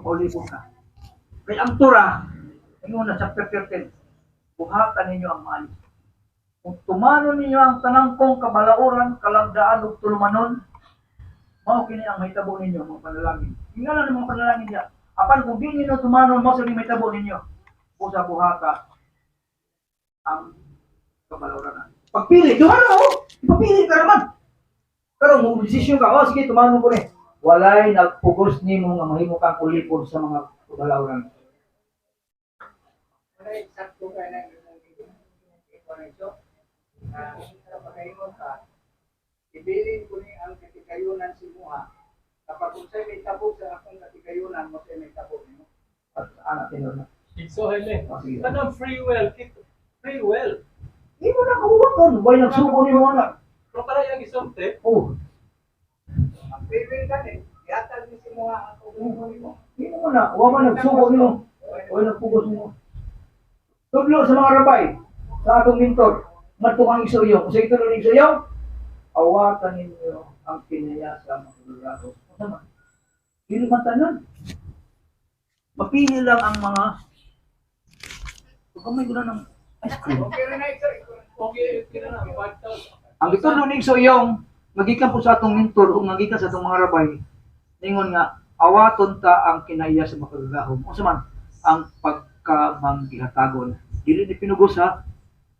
Magpaulipon ka. Kay ang Torah, ingon na chapter 13, buhatan ninyo ang maayo. Kung tumanon ninyo ang tanang kong kabalauran, kalagdaan ug tulumanon, mao kini ang mahitabo ninyo, mga panalangin. Ingana ng mga panalangin niya. Apan kung di ninyo tumanon, mao sa mahitabo ninyo. Busa buhata ang kabalauran. Pagpili, duha na oh. Ipapili ka naman. Pero mo desisyon ka, "Oh sige, tumanon ko ni." Walay nagpugos nimo nga mahimo kang ulipon sa mga kabalauran. Wala, sakto ka na ito. Na sa pagkaingon ka, ibilin ko ni ang katigayunan si Muha. Kapag unsay may tabo sa akong katigayunan, mo say may tabo nimo. At anak tinur na. So, hele. Oh, sige. Kanang free will, free will. Di mo na kabuhaton. Way nagsugo nimo anak. Pero para yung isulti, Oh, Ang free will gani, gihatag ni si Muha ang kaugalingon nimo. Di mo na. Wa man nagsugo nimo. Way nagpugos nimo. Tudlo sa mga rabay sa atong mentor. Ngadto kang isuyo. Kung sa ito rin isuyo, awatan ninyo ang kinaya sa mga lurago. Unsa man? Dili man tanan. Mapili lang ang mga gamay ko na ng ice cream. Okay rin na ito. Okay, okay na na, 5,000. Ang gitudlo ni Igsuyong, magikan po sa atong mentor o magikan sa atong mga rabay, ningon nga, awaton ta ang kinaiya sa makagagahom. Unsa man ang pagkamanggihatagon. Dili ni pinugos ha.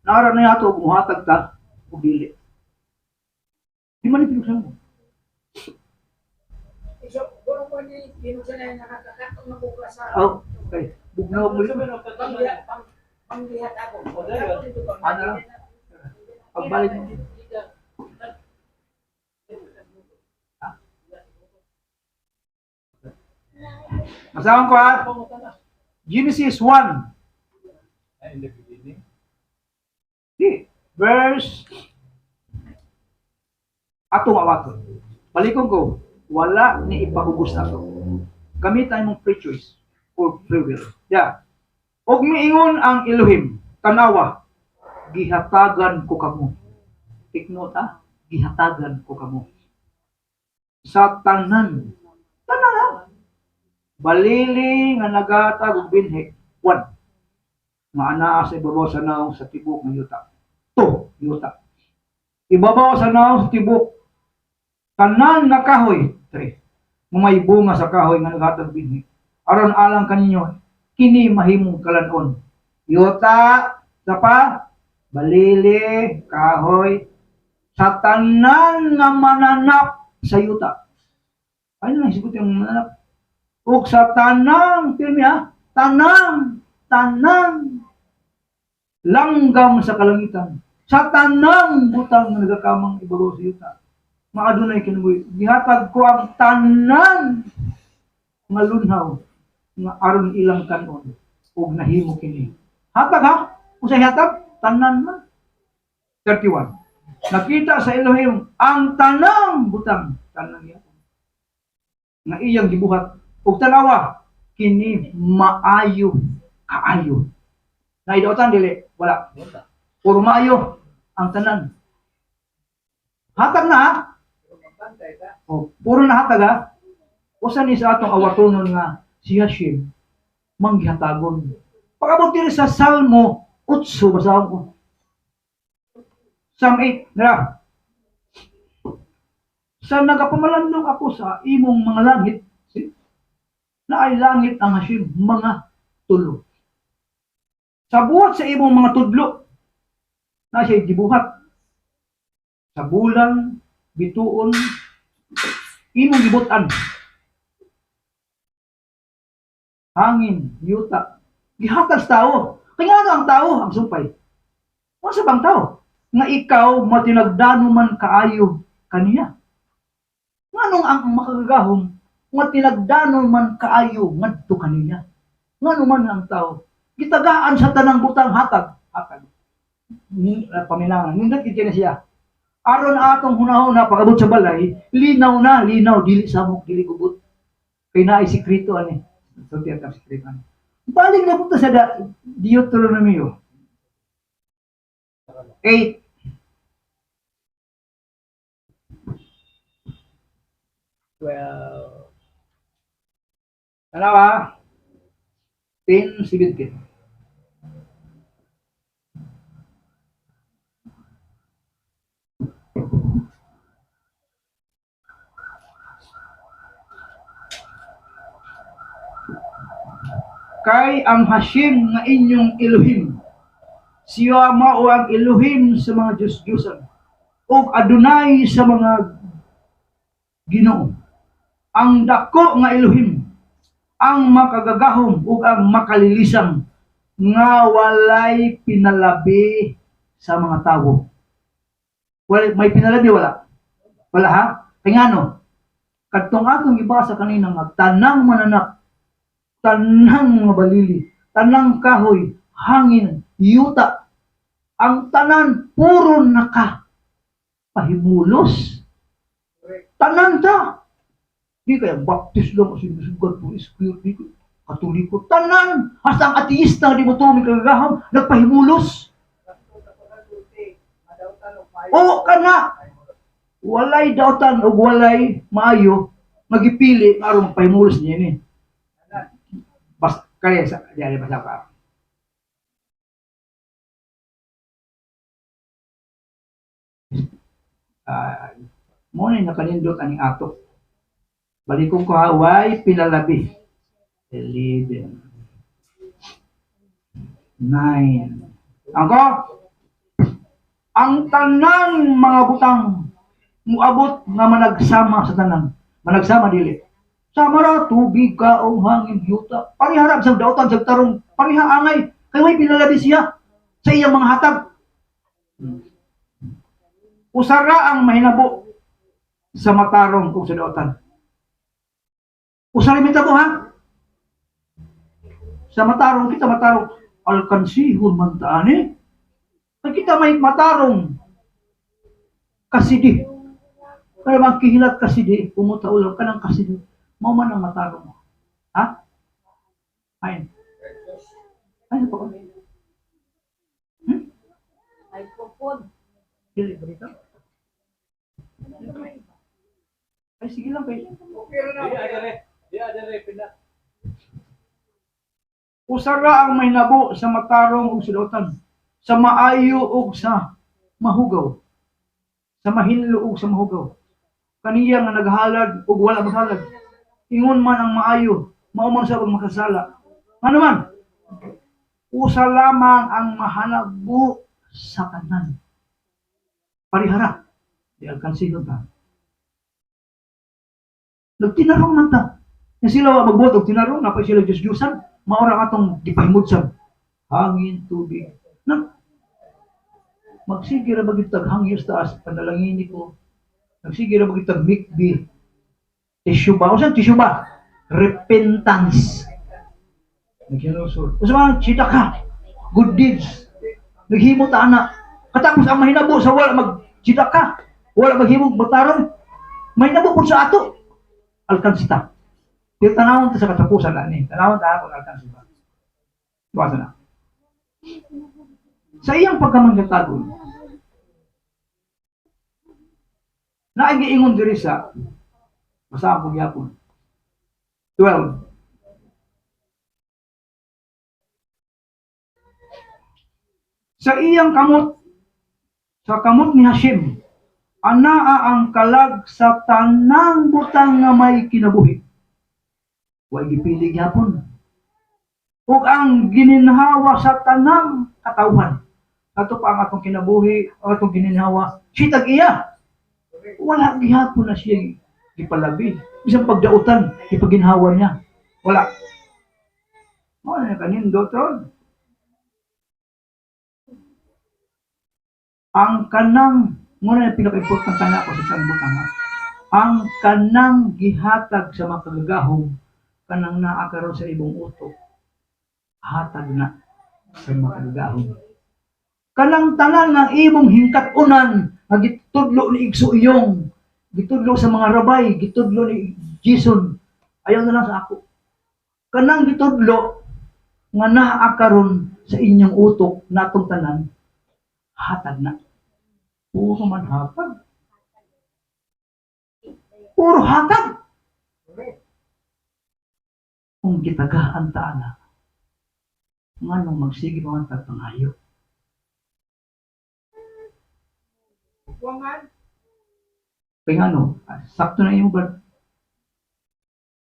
Nara na yato og muhatag ta o dili. Di man ni pinugsan mo. So, doon ko ni pinusan na nakakakatong na buka sa Oh, okay. Bugnaw mo yun. Panggihat ako. O, dahil. Ano lang? Pagbalik mo. Ha? Masahan ko ha. Genesis 1. In the beginning. Di. Verse atong awaton. Balikon ko, wala ni ipahugos ato. Gamitan imong free choice or free will. Yeah. Og miingon ang Elohim, "Tanawa, gihatagan ko kamo." Take note ah, gihatagan ko kamo. Sa tanan. Tanan ah. Balili nga nagatag og binhi. One. Nga anaa sa ibabaw sa naong sa tibok ng yuta. Two, yuta. Ibabaw sa naong sa tibok. Tanan nga kahoy. Three. Nga may bunga sa kahoy nga naghatag binhi. Aron alang kaninyo, kini mahimong kalanon. Yuta, sapa, balili, kahoy, sa tanan nga mananap sa yuta. Ano lang sigot yung mananap? Ug sa tanang, pirmi ha, tanang, tanang, langgam sa kalangitan, sa tanang butang nga nagakamang ibabaw sa yuta. Maadunay kinabuhi. Gihatag ko ang tanan nga lunhaw nga aron ilang kanon ug nahimo kini. Hatag ha? Unsay hatag? Tanan man. 31. Nakita sa Elohim ang tanang butang, tanan niya nga iyang gibuhat ug tanawa kini maayo kaayo. Naidautan dili? Wala. Puro maayo ang tanan. Hatag na ha? Pero magbantay ta. O, puro na hatag ha? Usa ni sa atong awatonon nga si Hashim manggihatagon. Pag-abot diri sa Salmo 8, basahon ko. Psalm 8, nara. Sa nagapamalandong ako sa imong mga langit, see? Naay langit ang Hashim, mga tulo. Sa buhat sa imong mga tudlo, na siya gibuhat. Sa bulan, bituon, imong gibutan. Hangin, yuta, gihatag sa tao. Kaya nga ang tao, ang sumpay. Unsa bang tao? Nga ikaw matinagdano man kaayo kaniya. Nganong ang makagagahom nga tinagdano man kaayo ngadto kaniya? Ngano man ang tao? Gitagaan sa tanang butang hatag, hatag. Paminangan, nindot gid kini siya. Aron atong hunahuna pag-abot sa balay, linaw na, linaw, dili samok, dili gubot. Kay naay sikreto ani. Sulti ang sikreto ani. Balik na punta sa Deuteronomio 8. 12. Tanawa, 10:17. Kay ang Hashim nga inyong Elohim, siya mao ang Elohim sa mga Diyos-Diyosan, ug adunay sa mga Ginoo. Ang dako nga Elohim, ang makagagahom ug ang makalilisang nga walay pinalabi sa mga tawo. Wala, may pinalabi wala? Wala ha? Kay ngano? Kadtong atong gibasa kanina nga tanang mananak, tanang mga balili, tanang kahoy, hangin, yuta, ang tanan puro naka pahimulos. Tanan ta. Di kaya Baptist lang kasi nasugat po square di ko. Katoliko. Tanan! Hasta ang ateista di mo to may kagagahom, nagpahimulos. Rasto sa pagkasulti, madautan og maayo. Oo ka na! Walay dautan o walay maayo, magipili nga aron magpahimulos niya ni. Tanan. Bas, kaya sa, di ay basa ka. Ah, mo ni nakanindot aning ato. Balikon ko haway pinalabi. 11, 9. Angko, ang tanang mga butang muabot nga managsama sa tanan. Managsama dili. Sama ra tubig, kaong, hangin, yuta. Pariharap sa dautan sa tarong, pariha angay kay way pinalabi siya sa iyang mga hatag. Usara ang mahinabo sa matarong ug sa dautan. Usara mitabo ha? Sa matarong kita matarong alkansihon man ta ani. Kay kita may matarong kasidi. Kaya bang kihilat kasidi, pumuta ulam kanang kasidi. Mao man ang matarong. Ha? Ayun. Ay, pa ko. Ay, kupon. Dili ba dito? Ay, sige lang kay. Okay ra na. Di adere, di adere pina. Usara ang mahinabo sa matarong ug sa dautan, sa maayo ug sa mahugaw, sa mahinlo ug sa mahugaw. Kaniya nga naghalad ug wala maghalad. Ingon man ang maayo, mao man sa makasala. Ano man? Usa lamang ang mahanabo sa tanan. Parihara. Di alkansigon ta. Nagtinarong man ta. Nga sila wa magbuot og tinarong, napay sila Diyos-Diyosan, maura atong gipahimudsan. Hangin, tubig. Na, magsige ra ba gyud tag hangyo sa taas, panalangin ko. Magsige ra ba gyud tag mikbi. Tissue ba? Usan tissue ba? Repentance. Naghinusol. Usa man, chita ka. Good deeds. Naghimo ta ana. Katapos ang mahinabo sa wala mag chita ka. Wala maghimog matarong. Mahinabo pud sa ato. Alkansita. Pero tanawon ta sa katapusan ani. Tanawon ta kung alkansi ba. Basa na. Sa iyang pagkamanggatagon, nagiingon diri sa basa ako gyapon. 12. Sa iyang kamot, sa kamot ni Hashim, anaa ang kalag sa tanang butang nga may kinabuhi. Way gipili gyapon. Ug ang gininhawa sa tanang katawhan. Ato pa ang atong kinabuhi, ang atong gininhawa, sitag iya. Wala gihapon na siya gipalabi. Bisan pagdautan, ipaginhawa niya. Wala. Mao na kanindot ron. Ang kanang, muna yung pinaka-importante na ako sa sanbutang ha. Ang kanang gihatag sa makagagahom, kanang naa karon sa ibong utok, hatag na sa makagagahom. Kanang tanan nga imong hingkat-unan, nga gitudlo ni Igso iyong, gitudlo sa mga rabay, gitudlo ni Jason, ayaw na lang sa ako. Kanang gitudlo, nga naa karon sa inyong utok natong tanan, hatag na. Puro man hatag. Puro hatag. Kung gitagaan ta ana, nganong magsige pa man tag pangayo? Kuwangan. Kay ngano, sakto na imo, Brad.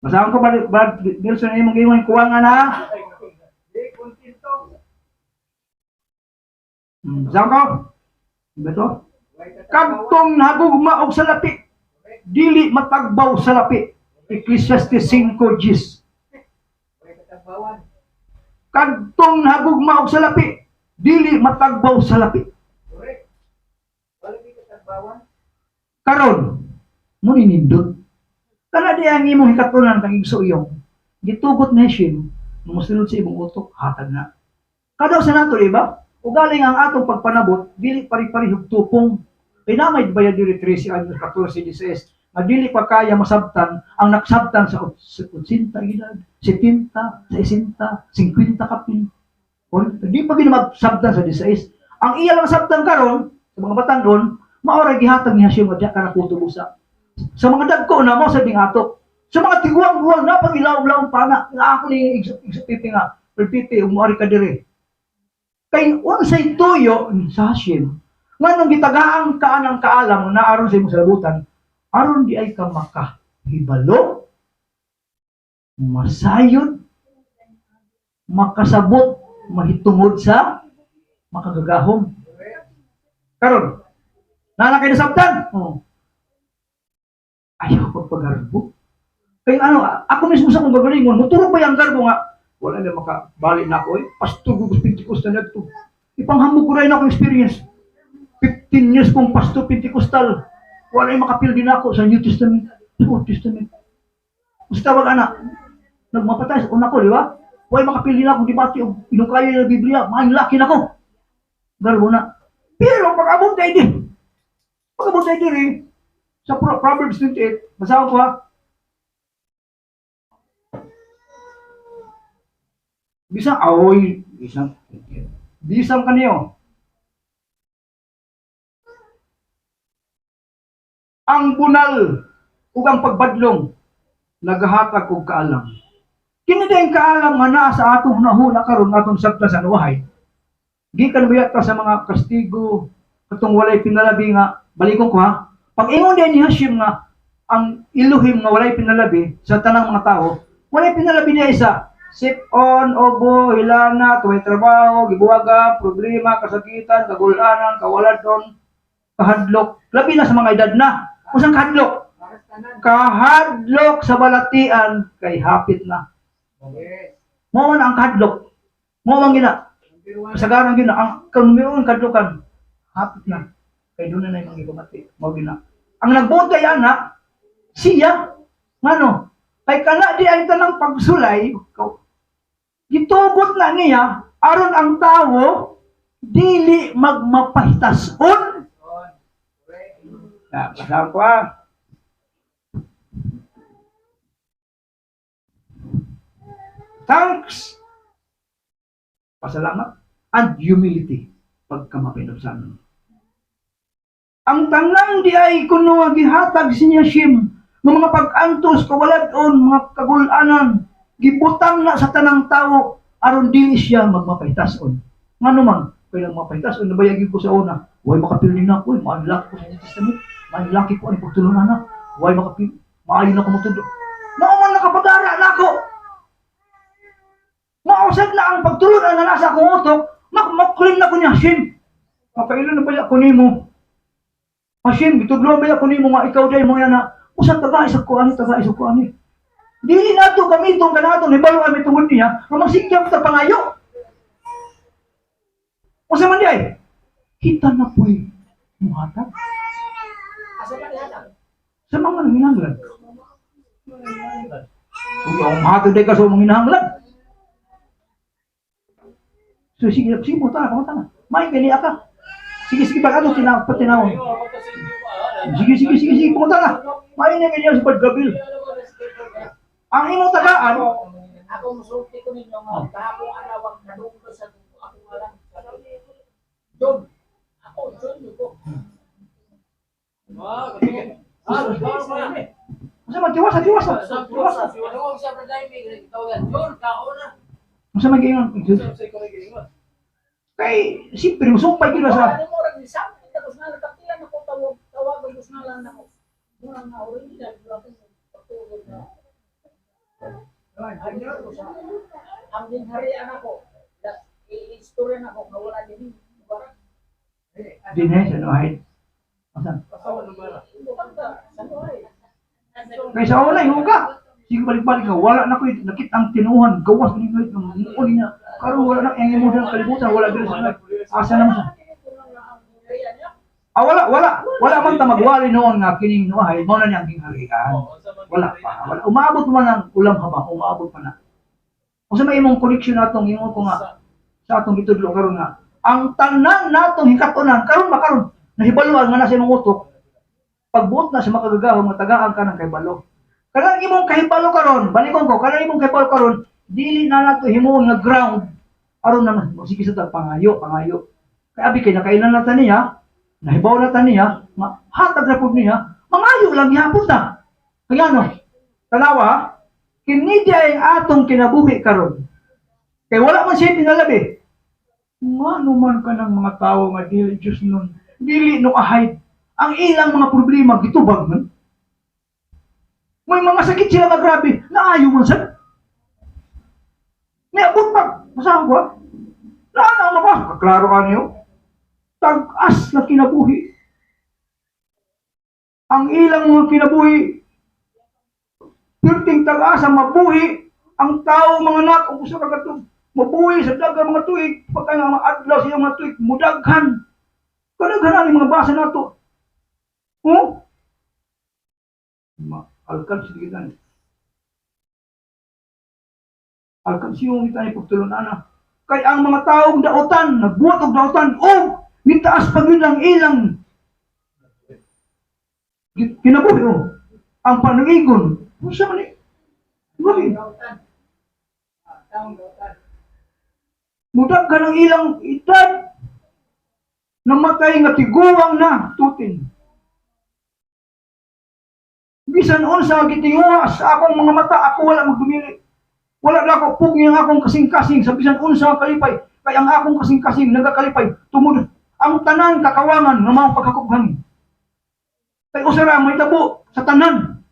Basahon ko, Brad, Brad Wilson, imong imong kuwangan ha. Di kontento. Basahon ko. Beto? Way katagbawan. Kadtong nagugma og salapi, dili matagbaw sa lapi. Ecclesiastes 5:10. Way katagbawan. Kadtong nagugma og salapi, dili matagbaw sa lapi. Correct. Wala di katagbawan. Karon, mo ninindot. Kana di ang imong hikatunan kang igsugyong. Gitugot ni Hashim, musulod sa imong utok, hatag na. Kadaw sa nato, di ba? Ugaling ang atong pagpanabot, dili pari-parihog tupong. Kay na may bayad diri 13 años, 14, 16, nga dili pa kaya masabtan ang naksabtan sa 80 edad, 70, 60, 50 kapin. 40. Di pa gina magsabtan sa 16. Ang iya lang sabtan karon sa mga batan-on, maoray gihatag ni Hashim nga diya ka nakutubo sa mga dagko na mo sa ding ato. Sa mga tiguang-guwang na pag ilaw-law pa na, nga ako ni igso pipi nga, pipi umuari ka dire. Kay unsay tuyo sa Hashim, nganong gitagaan ka ng kaalam na aron sa imong salabutan, aron di ay ka makahibalo, masayod, makasabot, mahitungod sa makagagahom. Karon, nana kay nasabtan. Oh. Ayaw pagpagarbo. Kaya ano, ako mismo sa akong gagalingon, muturo pa yung garbo nga, wala na makabali na ako, eh. Pastor ko Pentecostal na ito. Ipanghamog ko rin ako experience. 15 years kong pastor Pentecostal. Wala yung makapil din ako sa New Testament, sa Old Testament. Basta wag ana, nagmapatay sa una ko, di ba? Wala makapil din ako, di ba? Inukaya ng Biblia, maayong laki na ko. Garbo na. Pero pag abot tayo din, pag abot tayo din, eh, sa Proverbs 28, basahan ko ha. Bisang aoy, bisang bisang kaniyo. Ang bunal ug ang pagbadlong nagahatag og kaalam. Kini din kaalam nga naa sa atong hunahuna karon atong sabta sa nuwahay. Gikan ba yata sa mga kastigo katong walay pinalabi nga balikon ko ha. Pag ingon din ni Hashim nga ang Elohim nga walay pinalabi sa tanang mga tao, walay pinalabi niya isa. Sip on, obo, hilana, tuway trabaho, gibuwaga, problema, kasakitan, kagulanan, kawaladon, kahadlok. Labi na sa mga edad na. Usang kahadlok? Maras tanan. Kahadlok sa balatian kay hapit na. Yes. Mao man ang kahadlok. Mao man gina. Number one. Kasagaran gina ang kanumion kahadlokan hapit na. Kay doon na na yung mga gibamati. Mao gina. Ang nagbuot kay ana siya ngano kay kana di ay tanang pagsulay gitugot na niya aron ang tawo dili magmapahitason. On. Correct. Na, basahan ko ah. Thanks. Pasalamat. And humility. Pagkamapinubsanon. Ang tanang di ay kuno nga gihatag si niya Shim ng mga pag-antos, kawaladon, mga kagulanan, gibutang na sa tanang tawo aron dili siya magmapahitason. Ngano man, kaya mapahitason, nabayagin ko sa una, way makapili na ako, eh, maanlaki ko sa New Testament, maanlaki ko ang pagtulunan na, way makapili, maayo na ko matudo. Mao man nakapagara na ako. Mausad na ang pagtulunan na nasa akong utok, makmaklaim na ko niya, Hashim. Makailo na baya ko nimo. Hashim, gitudlo baya ko nimo nga ikaw day mo yan na, usang taga isa ko ani, taga isa ko ani. Dili nato gamiton kanato nibalo kami tungod niya, nga magsikyap ta pangayo. Usa man di ay, kita na po'y muhatag Asa man ihatag? sa mga nanginahanglan. Kung ang muhatag day ka sa mga nanginahanglan. So sige, sige, punta na, punta na. May gali ka. Sige, sige, pag ano, tinaw, patinawon. Sige, sige, sige, sige, punta na. May na ganyan sa Badgabil. Ang imong tagaan, Ako musulti ko ninyo nga kahapon araw ang nadunggo sa ako nga lang. John. Ako John yun ko. Unsa man tiwasa tiwasa. Tiwasa. Ano siya brother Jaime, tawagan John, kaon na. Unsa man giingon? Kay siyempre musumpay gyud sa Ano mo rin isang tapos na nagkatilan ako tawag tawagan ko na lang ako. Muna nga original wala ko pagtugod na. Ang gingharian ako, i-istorya na ako nga wala din barang. dinhe sa Noahid. Unsa? Bukang ka sa Noay. Kay sa una huga. Sige balik-balik ka, wala na ko'y nakita ang tinuhan, gawas ni Noahid ng muon niya. Karon wala na ang imong kalibutan, wala diri sa Noahid. Asa naman sa Ah, wala, wala. Wala man ta magwali noon nga kining Noahid, mao na niya ang gingharian. Wala pa. Wala. Umaabot man ang ulam haba, umaabot pa na. Unsa may imong connection natong ingon ko nga sa atong gitudlo karon nga ang tanan natong hikatunan karon ba karon nahibaluan nga nasa imong utok pagbuot na sa makagagahom nga tagaan ka ng kahibalo. Kanang imong kahibalo karon, balikon ko, kanang imong kahibalo karon, dili na nato himuon nga ground aron na sige sa tag pangayo, pangayo. Kay abi kay nakailan na ta niya, nahibaw na ta niya, nga hatag ra pud niya, mangayo lang gihapon ta. Kaya no, tanawa, ha? Kini di ay ang atong kinabuhi karon. Kay wala man siya tinalabi. Ngano man ka ng mga tao nga dili Diyos nun, dili no ahay. Ang ilang mga problema gitubag man. May mga sakit sila nga grabe, naayo man sad. Niabot pa, basahan ko ha. Naa na mabasa, kaklaro ka niyo. Tag-as na kinabuhi. Ang ilang mga kinabuhi, perting tag-asa mabuhi ang tao mga anak ug usa ka katong mabuhi sa daghang mga tuig pagka nga mga adlaw sa iyong mga tuig mudaghan kadaghan ani mga basa nato, oh, ma alkan sige tan alkan siyong kita ni pagtulon ana kay ang mga taong daotan nagbuhat og daotan oh mitaas pa gyud ang ilang kinabuhi, oh, ang panangigon unsa man ni. Grabe. Gautan. Ah, taong gautan. Mudag ka ng ilang edad. Namatay nga tiguang na tutin. Bisan unsa gitinguha sa akong mga mata, ako wala magdumili. Wala na ako pugni ang akong kasing-kasing sa bisan unsa kalipay. Kay ang akong kasing-kasing nagakalipay tungod ang tanan kakawangan nga mao pagkakubhangin. Kay usa ra may tabo sa tanan.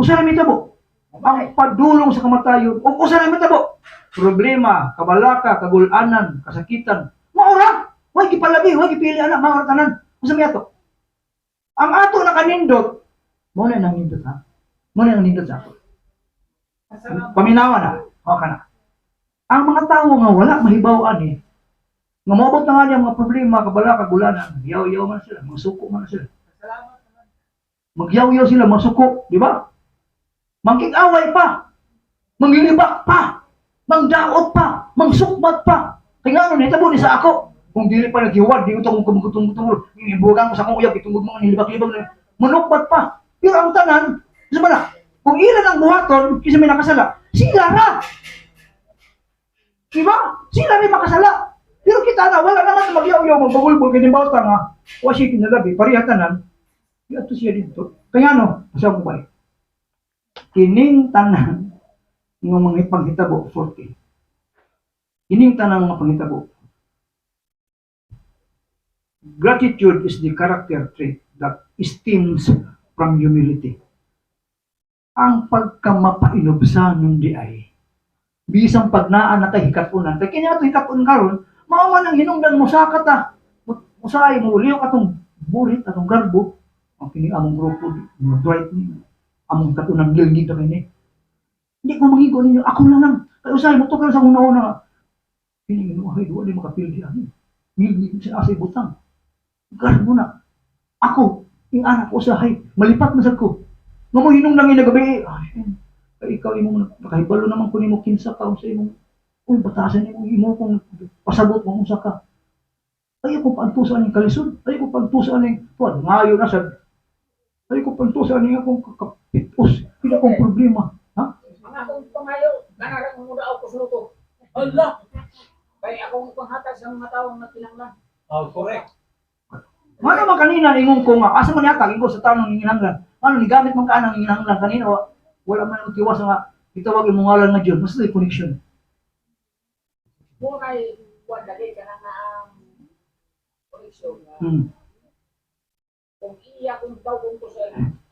Usa ra may tabo. Ang padulong sa kamatayon ug usa ra may tabo. Problema, kabalaka, kagulanan, kasakitan. Maura, way gipalabi, way gipili ana, maura tanan. Unsa may ato? Ang ato nakanindot, mao na nang nindot ha. Mao na nang nindot sa ato. Paminawa na, o ka na. Ang mga tao nga wala mahibaw ani, nga moabot na nga niya mga problema, kabalaka, kagulanan, yaw-yaw man sila, masuko man sila. Salamat naman. Magyaw-yaw sila, masuko, di ba? Mangkig-away pa, manglilibak pa, mangdaot pa, mangsukbat pa. Kaya nga ano, nahitabo ni sa ako. Kung dili pa naghiwad, di ito kung kumugutong-gutong, inibugan ko sa akong uyab, itungod mga nilibak-libak na, manukbat pa. Pero ang tanan, sa bala, kung ilan ang buhaton, kisa may nakasala, sila ra. Di ba? Sila rin makasala. Pero kita na, wala naman magyaw-yaw, magbagulbol, kaya bawta nga, wa siya kinalabi, pareha tanan, ato siya dito. Kaya ano, asa mo balik. Kining tanan nga mga panghitabo 40. Kining tanan nga panghitabo. Gratitude is the character trait that stems from humility. Ang pagkamapainubsanon di ay bisang pag naa na kay hikatunan kay kini ato hikatun karon mao man ang hinungdan mo sa kata usahay mo lihok atong burit atong garbo ang kini among grupo mga bright ni among katunan gilgid na kini hindi ko mangigo ninyo ako na lang kay usahay mo to sa una-una kini ginoo ay duwa di makapildi ani gilgid sa asay butang garbo na ako ing anak ko usahay malipat man sad ko nga mo hinungdan nga gabi ay kay ikaw imong nakahibalo naman ko nimo kinsa ka unsa imong uy batasan nimo imo kung pasabot mo unsa ka ay ako paantusan ning kalisod ay ako paantusan ning tuan ngayo na sad ay ko paantusan ning akong kakapitos pila akong problema ha. Ang akong pangayo, ganarang mo daw ko suluto. Allah! Kay akong panghatag sa mga tawo nga kinahanglan. Oh, correct. Ngano man kanina ingon ko nga asa man yata ingon sa tanong ning kinahanglan Ano ni gamit man ka anang hinahanglan kanina wala man ang tiwas nga gitawag imong ngalan nga John, mas may connection. Mo kay kuan dali ka na nga ang connection nga kung iya kung tawgon ko sa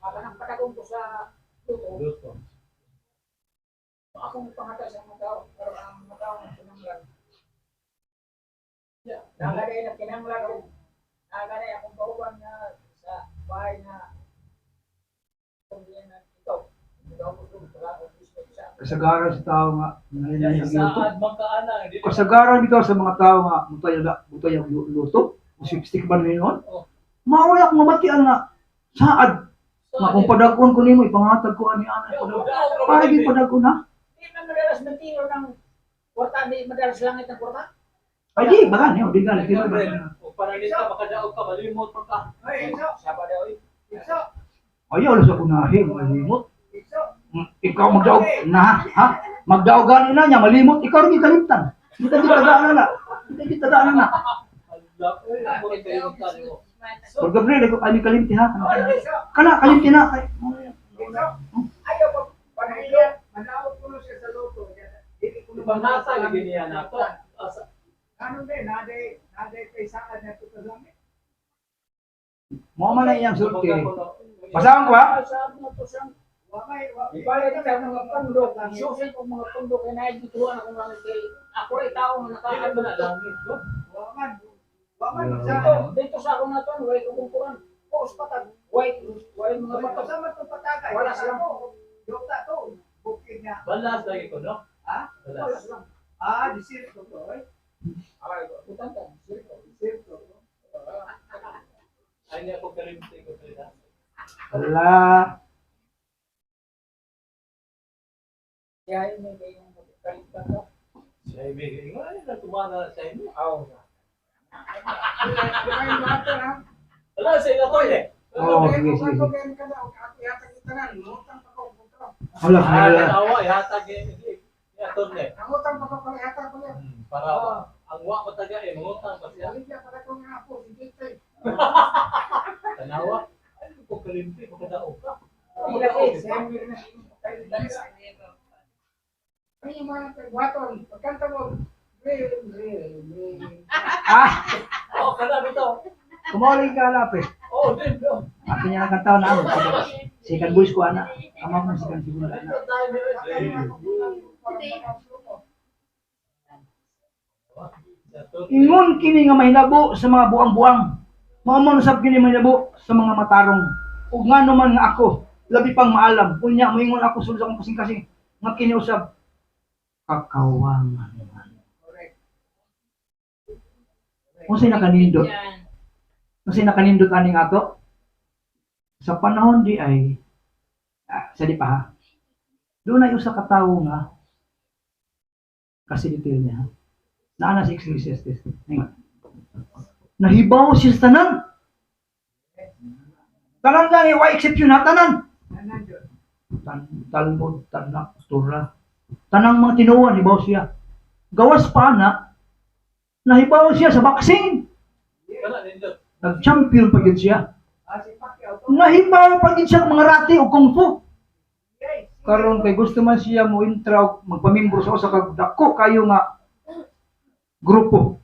kanang patagong ko sa luto, Luto. akong pangatay sa mga tao, pero ang mga tao ang kinanglan. Yeah, nagaday na kinanglan og nagaday akong kauban nga sa bahay na kung diyan na ikaw, ikaw ko para og gusto sa Kasagaran sa tao nga Ya, nanay luto. saad man ka ana, dili. Kasagaran bitaw sa mga tao nga mutay ang luto, o sweepstick ba nila noon? Oh. Maura akong mabatian nga saad nga kung padag-on ko nimo ipangatag ko ani ana. Para gyud padag-on ha. Di man madalas mentiro ng kwarta, di madalas langit ng kwarta. Ay di ba niyo di gani dili ba. O para nito makadaog ka, malimot man ka. Ay, iso, Saba daw eh. iso, Ayaw lang sa kunahi malimot. iso. Ikaw magdaog na ha? Magdaog gani na niya malimot ikaw rin kalimtan. Di ta gitagaan na. Di ta gitagaan na. Ala, oy, ako rin kayo mo. Sir Gabriel, ikaw ay kalimti ha. Iso, Kana kalimti na kay. iso. Ayaw pa Panahilo, manaog ko siya sa loto. Dili ko Ibangasa lagi niya na to. Asa Ano ba, naday, naday kay saan na ito sa langit. Mo man na iyang sulti. Kumbaga, kuno- Basahan ko ha. Sa mga to siyang Wa may, wa may. Ibalik sa mga pundo, susin ko mga pundo kay naay gituan ako mga kay ako ray tao nga Dili nakaabot ba na langit, no? Wa man, wa man Yeah. sa dito, dito sa akong natuan, way kumungkuran. Puros patag, way, way mga Mga bato. sama itong patagay. Wala silang- Yokta to, bukid niya. Balas lagi ko, no? Ha? Wala Balas. silang. Ah, disirto to, eh. Ay, butan ka, sirko. Disirto to. Ay niya ko kalimti ko sila. Ala. Kaya yun may kayong kalimtan ka. Siya ay may ingon ay na tumana sa inyo. Aw. Ay, bato na. Wala sa ila to eh. Oo, sige, sige. Ako ganyan ka na, ako yatag itanan, ngutang pa ko, ngutang. Wala, Ah, wala. tanawa ihatag eh, eh, aton eh. Ang utang pa ko, pala yatag ko yan. Para ang wa ko taga eh mangutang pa siya. Baligya para ko nga ako, si Jitay. Tanawa. Ay ko kalimti makadaog ka. Pila eh, Siyempre na, kalimtan ka. Ay, yung mga pagwaton, pagkanta mo, re, re, re. Ah, Oh, kana bitaw. kumawalay ka lapis. Oh, din no. Akin niya nakanta na ako. Second voice ko ana. Ama mo second siguro ana. Dito tayo meron. Ingon kini nga mahinabo sa mga buang-buang. Mao man usab kini mahinabo sa mga matarong. Ug ngano man nga ako, labi pang maalam. Unya moingon ako sulod sa akong kasing-kasing nga kini usab kakawangan. Correct. Unsay nakanindot? Unsay nakanindot aning ato? Sa panahon di ay sa di pa ha. Doon ay usa ka tawo nga kasi detail niya. Ha? Naa na sa Ecclesiastes. Ingat. Nahibaw siya sa tanan. Tanan gani, why exception ha? Tanan. Nanan yun. Talmud, Tanak, Torah. Tanang mga tinuan, hibaw siya. Gawas pa na, nahibaw siya sa boxing. Kana nindot. Nag-champion pa gyud siya. Ah, si Pacquiao to. Nahibaw pa gyud siya ang mga rati o kung fu. Yes. Karon kay gusto man siya mo intra og magpamimbro sa usa ka dako kayo nga grupo.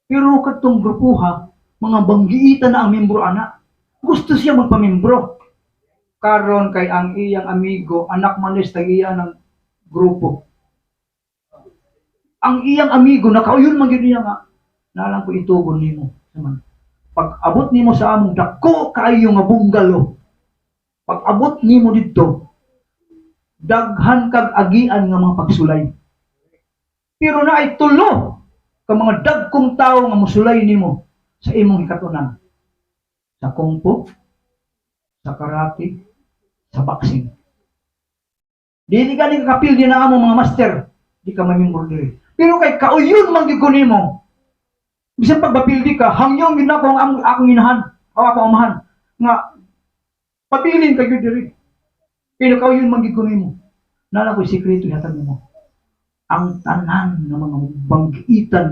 Pero kadtong grupuha, mga banggiitan na ang membro ana. Gusto siya magpamimbro. Karon kay ang iyang amigo, anak man ni sa iya ng grupo. Ang iyang amigo nakauyon man gyud niya nga nalang ko itugon nimo. Naman. Pag abot nimo sa among dako kaayo nga bungalo. Pag abot nimo didto, daghan kag agian nga mga pagsulay. Pero naay tulo ka mga dagkong tawo nga mosulay nimo sa imong hikatunan. Sa kung fu, sa karate, sa boxing. Dili gani ka kapil di na amo mga master, di ka mamimor diri. Pero kay kauyon man gyud ko nimo. Bisan pagbapildi ka, hangyong gyud nako ang akong inahan, o akong amahan nga pabilin ka gyud diri. Pero kauyon man gyud ko nimo. Nala ko'y sikreto ihatag nimo. Ang tanan nga mga banggiitan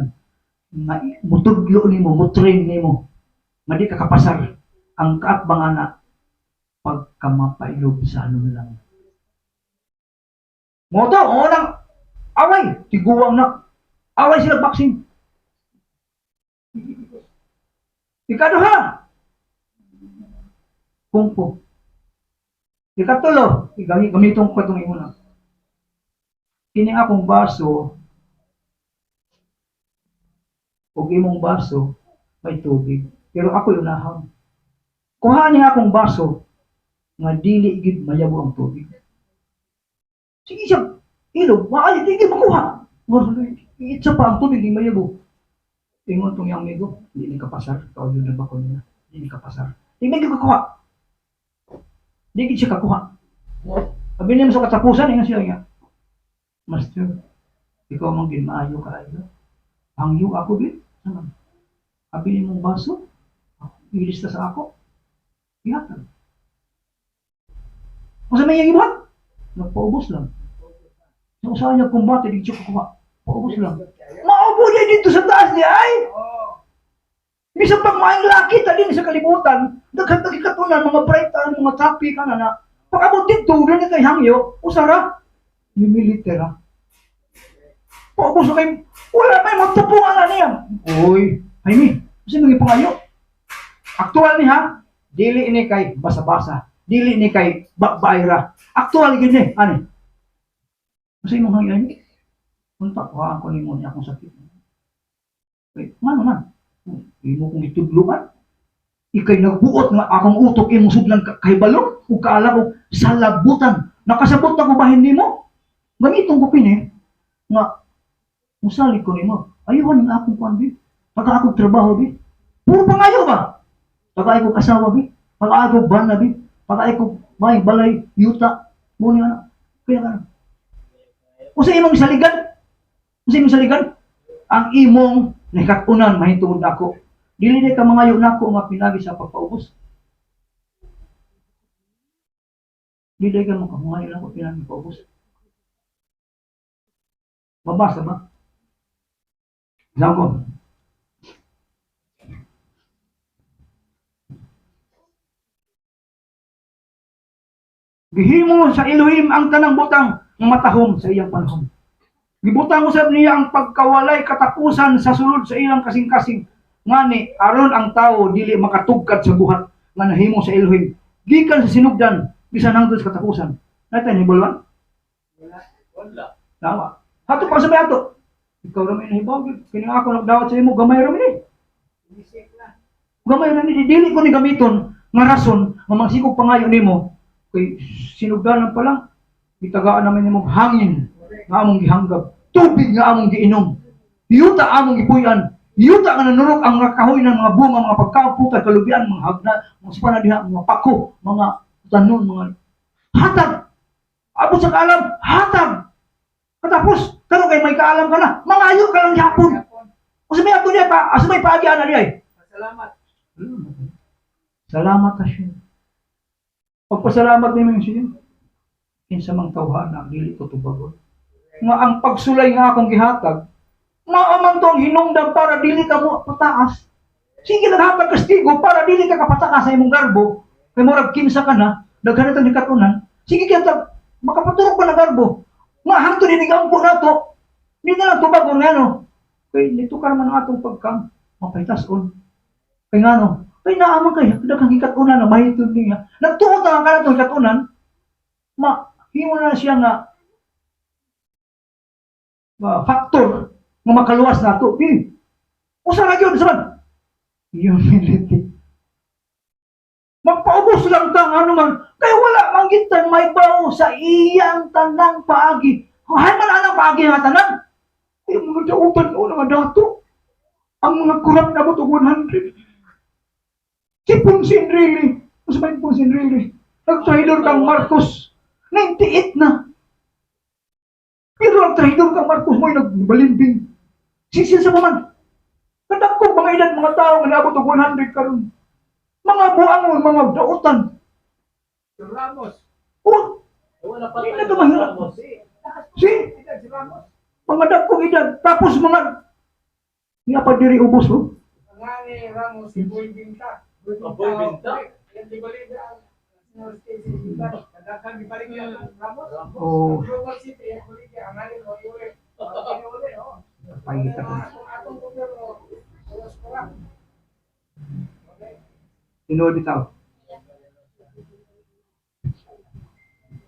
nga mutudlo nimo, mutrain nimo, nga di ka kapasar ang kaatbang ana. Pagkamapailob-sanon lang. Mo to, oo nang away, tiguang na. Away sila boxing. Ikaduha, kungpo. Ikatulo, gamiton ko itong imuna. Kini akong baso ug imong baso may tubig, pero ako unahon. Kuha ni akong baso nga dili gid mayabo ang tubig. Sige siya, ilog, maayo, di gid makuha. Itsa pa ang tubig, di mayabo. Ingon tong iyang amigo, di ni kapasar, kauyon na ba ko niya? Di ni kapasar. Di may kakuha. Di gid siya kakuha. Sabi niya sa katapusan, ingon siya niya, "Master, ikaw man gid maayo kaayo. Hangyo ako gid. Ano? Abi nimong baso, ilista sa ako. Ihatag." Kung sa may iyang ibuhat, nagpaubos lang. Sa usahan niya kumbate, di siya kukuha. Paubos lang. Maubo niya dito sa taas niya ay! Oo. Bisan pag maayong laki ta din sa kalibutan, daghan katunan, mga brightan, mga tapi ka na na. Pag-abot dito, dili kay hangyo, usara, humility ra. Paubos na kayo, wala pa yung magtupungan na niya. Uy, Jaime, kasi mga pangayo. Aktual ni ha, dili ni kay basa-basa, dili ni kay bakbayra. Aktual gyud ni, ani. Kasi imong hangyo ni. Unta, kuhaan ko nimo niya akong sakit. Kay, ngano man? Imo kong gitudloan. Ikay nagbuot nga akong utok imong sudlan kahibalo ug kaala ko salabutan. Nakasabot na ko bahin nimo. Gamiton ko kini nga musalig ko nimo. Ayuhan ning akong kuan bi. Pagka akong trabaho bi. Puro pangayo ba? Pagka akong asawa bi. Pagka akong bana bi. Pagka akong may balay yuta. Mo ni ana. Kaya ka. Usa imong saligan? Usa imong saligan? Ang imong nahikatunan mahitungod nako. Dili na ka mangayo nako nga pinagi sa pagpaubos. Dili ka makamangayo nako pinagi paubos. Mabasa ba? Zango. Gihimo sa Elohim ang tanang butang nga matahom sa iyang panahon. Gibutang usab niya ang pagkawalay katapusan sa sulod sa ilang kasing-kasing. Ngani aron ang tawo dili makatugkad sa buhat nga nahimo sa Elohim gikan sa sinugdan bisan hangtod sa katapusan. Natay ni bulwan? Wala. Wala. Tawa. Hato pa sa may ato. Ikaw ra may nahibaw gyud. Kini ako nagdawat sa imo gamay ra man ni. Inisip na. Gamay ra ni, dili ko ni gamiton nga rason nga mangsikog pangayo nimo kay sinugdanan pa lang gitagaan namin nimong hangin nga among gihanggab, tubig nga among giinom, yuta among gipuy-an, yuta nga nanurok ang mga kahoy ng mga bunga, mga pagkaon, prutas, kalubian, mga hagna, mga spana diha, mga pako, mga tanon, mga hatag. Abot sa kaalam, hatag. Katapos, karon kay may kaalam ka na, mangayo ka lang gyapon. Yapon. Asa may ato niya pa, asa may paagi ana niya ay. Salamat. Salamat Hashem. Pagpasalamat nimo yung siya. Kinsa mang tawhana dili ko tubagon. Nga ang pagsulay nga akong gihatag, mao man to ang hinungdan para dili ka mo pataas. Sige lang hatag kastigo para dili ka kapataas sa imong garbo. Kay murag kinsa ka na, daghan na tang hikatunan. Sige kita makapaturok pa na garbo. Nga hangtod ini gampo nato. Di na lang tubagon nga no. Kay nitukar man ang atong pagkang mapahitason. Kay ngano, kay naaman kay daghang hikatunan na mahitod niya. Nagtuot na ang kanatong hikatunan, ma himo na siya nga factor nga makaluwas nato. Eh, usa ra gyud sa man? Humility. Magpaubos lang ta ano man kay wala man gid ta may bawo sa iyang tanang paagi. Hay man anang paagi nga tanan. Ay, mga dautan o nga dato. Ang mga kurap na og 100. Si Ponce Enrile. Mas may Ponce Enrile. Nagtraidor kang Marcos. 98 na. Pero ang traidor kang Marcos mo'y nagbalimbing. Sisil sa paman. Kadagkog mga edad mga tao nga naabot og 100 karon. Mga buangon, mga dautan. Si Ramos. Oh, Wala pa Hindi na ito mahirap. Si. Taas po. Si. Edad si Ramos. Mga dagkong edad. Tapos mga nga pa diri ubos oh. Nga ni Ramos, si Boy Binta. Oh, Boy Binta? Yan, di ba ang Oh. Pahita ko. Tinuod bitaw.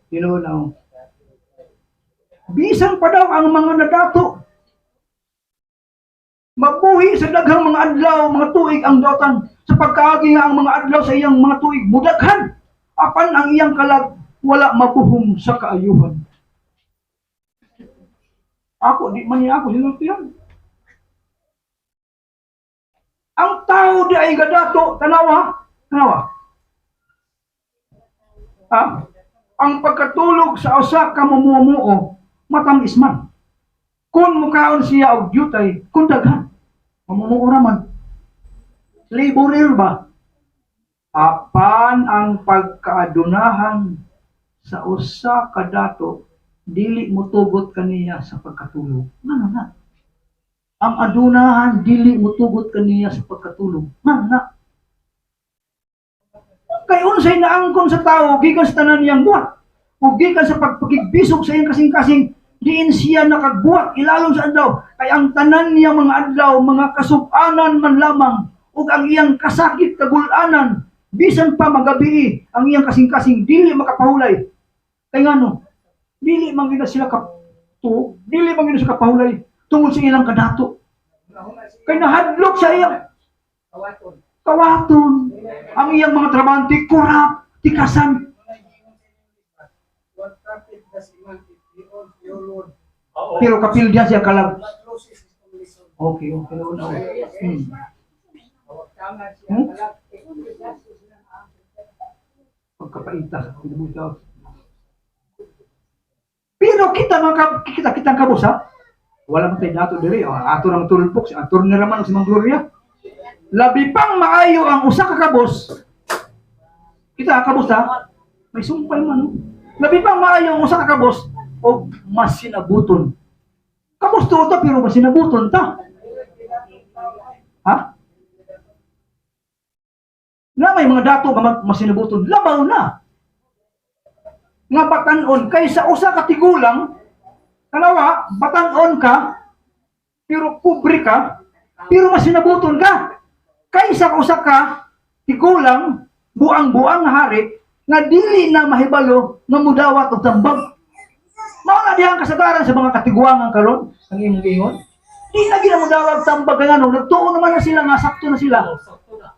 Tinuod na, oh. Bisan pa daw ang mga nadato, mabuhi sa daghang mga adlaw, mga tuig ang dautan sa pagkaagi nga ang mga adlaw sa iyang mga tuig mudaghan, apan ang iyang kalag wala mabuhom sa kaayuhan. Ako, di man niya ako sinultihan. Ang tao di ay gadato, tanawa, tanawa. Ha? Ang pagkatulog sa usa ka mamumuo, matamis man. Kung mukaon siya og jutay, kung daghan, mamumuo raman. Laborer ba? Apan ang pagkaadunahan sa usa ka dato, dili motugot kaniya sa pagkatulog. Ngano na? Ang adunahan dili motugot kaniya sa pagkatulog. Ngano na? Kay unsay naangkon sa tawo gikan sa tanan niyang buhat o gikan sa pagpakigbisog sa iyang kasing-kasing, diin siya nakagbuhat ilalom sa adlaw, kay ang tanan niya mga adlaw mga kasubanan man lamang ug ang iyang kasakit kagulanan. Bisan pa magabii ang iyang kasing-kasing, dili makapahulay. Kay ngano? Dili man gyud na sila ka tu dili man gyud na sila kapahulay tungod sa ilang kadato, kay nahadlok sa iyang kawaton. Ang iyang mga trabante korap, tikasan. What profit does a man if he owns your Lord, Oo. Pero kapil diya siya kalag. but loses his only soul? Okay. Pagkapaita sa kinabuhi. Pero kita mga kita kitang kabus ha. Wala man tayo dato diri. O, ato nang tulpok si ato na raman si Mang Gloria. Labi pang maayo ang usa ka kabos. Kita kabos ha. May sumpay man, no? Labi pang maayo ang usa ka kabos og masinabuton. Kabos to ta pero masinabuton ta. Ha? Na may mga dato nga masinabuton, labaw na nga batanon kaysa usa ka tigulang. Kalawa, batanon ka pero pobre ka, pero masinabuton ka, kaysa usa ka tigulang buang-buang nga hari nga dili na mahibalo nga mudawat og tambag. Mao na dihang kasagaran sa mga katiguangan karon ang imong giingon, di na gina mudawat tambag, kay ngano? Nagtuo naman na sila nga sakto na sila. Oo, sakto na.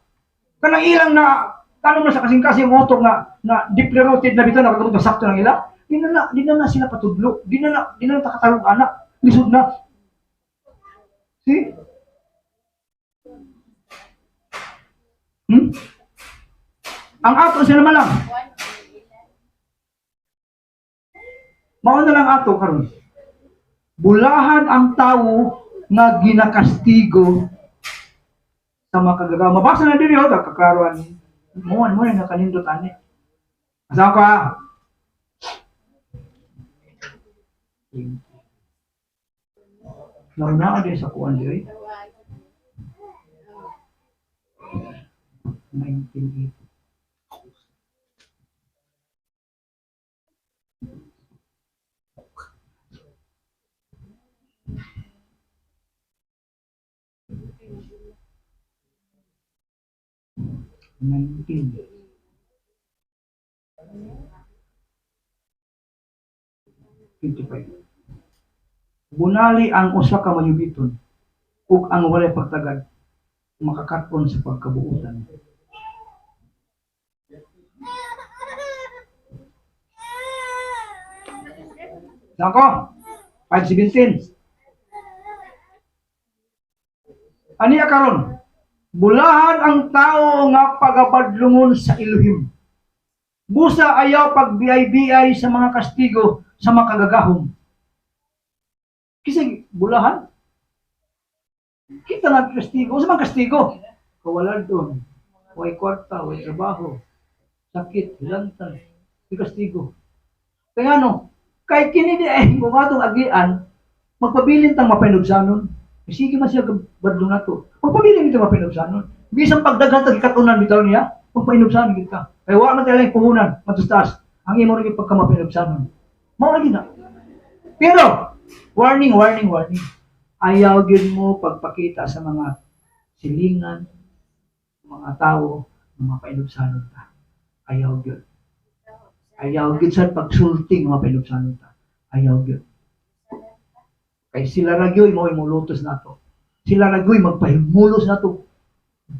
Kanang ilang na tanong na sa kasing-kasing utok nga na deeply rooted na bitaw nakagamot nga sakto ng ila, di na sila patudlo, di na takatarong anak, lisod na. See? Ang ato sila man lang. Mao na lang ato karon. Bulahan ang tawo nga ginakastigo sa mga kagagawa. Mabasa na diri, oh, kaklaruan. Mo na nakanindot ani. Asa ka? Nauna din sa kuan diri. 1980. 1955. Bunali ang usa ka mayubiton ug ang walay pagtagad makakat-on sa pagkabuutan. Nako, 5:17. Aniya karon, bulahan ang tao nga pagabadlungon sa Elohim. Busa ayaw pagbiyay-biyay sa mga kastigo sa mga kagagahom. Kasi bulahan, kita nga kastigo. Sa mga kastigo, kawalan doon, way kwarta, way trabaho, sakit, hilantan, di kastigo. Kaya ano, kay kini di ay kung atong agian, magpabilin tang mapanubsanon. Sige man siya badlong nato. Magpabilin ito mapanubsanon. Bisan pagdaghan tag katunan bitaw niya, magpainubsanon gid ka. Kay wa man tayo puhunan, matos taas. Ang imo rin pagkamapanulubsanon. Mao lagi na. Pero, warning, warning, warning. Ayaw gyud mo pagpakita sa mga silingan, mga tao, mga painubsanon ta. Ayaw gyud. Ayaw gyud sa pagsulti nga mapainubsanon ta. Ayaw gyud. Kay sila ra gyud mao mulutos nato. Sila ra gyud magpahimulos nato.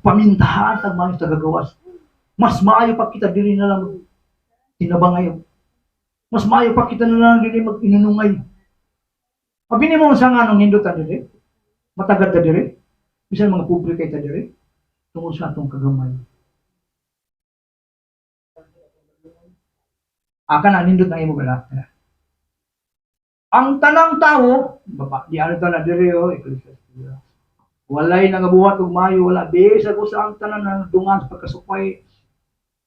Pamintahaan tag maayo sa gagawas. Mas maayo pa kita diri na lang tinabangay. Mas maayo pa kita na lang diri mag-inunungay. Abi nimo sa nga nung nindot ta diri? Matagad ta diri? Bisan mga pobre kay ta diri? Tungod sa atong kagamay. Aka na nindot na imo bala. Ang tanang tawo, baba, di ano ta na diri oh, Ecclesiastes. Walay nangabuhat og maayo, wala bisag usa ang tanan na dungan sa pagkasukway.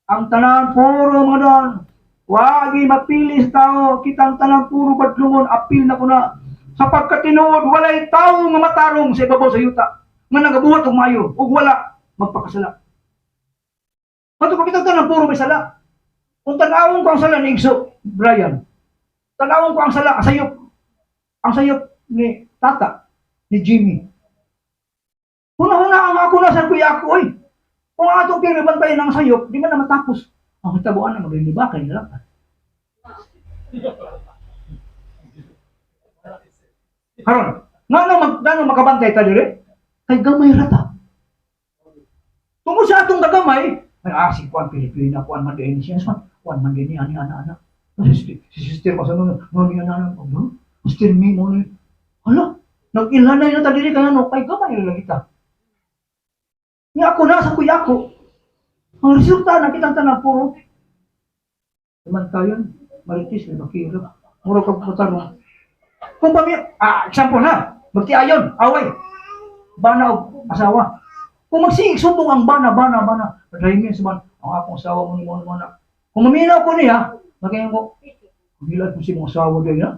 Ang tanan puro mga don. Wagi mapili sa tao, kitang tanan puro badlungon, apil na ko na. Sapagkat tinuod, walay tao nga matarong sa ibabaw sa yuta nga nagabuhat og maayo ug wala magpakasala. Kato pa kita tanan puro may sala. Kung tanawon ko ang sala ni Igso, Brian, tanawon ko ang sala, ang sayop ni Tata, ni Jimmy. Huna-huna ang ako na sa kuya ako, oy. Kung ang atong pirmi bantayan ang sayop, di man na matapos. Ang katabuan na magliliba kay nila. Karon, ngano mag ngano makabantay ta dire? Kay gamay ra ta. Tungod sa atong kagamay, ay si Juan Pilipina, Juan man din siya, Juan man din ani ana ana. Si sister pa sa no, no ni ana ana, ano? Sister mi mo ni. Hala, nag-ilhanay na ta diri kay ano, kay gamay ra lagi ta. Nya ako na sa kuya ko. Ang resulta nakita tanan puro man kayon, maritis ni bakiro. Muro kag putarong. Kung pami, example ha, magtiayon, away. Bana og asawa. Kung magsiig sumbong ang bana, bana, bana, padayon sa man, ang akong asawa mo ni mo na. Kung maminaw ko niya, magayon ko, gilad ko si mong asawa dahil na.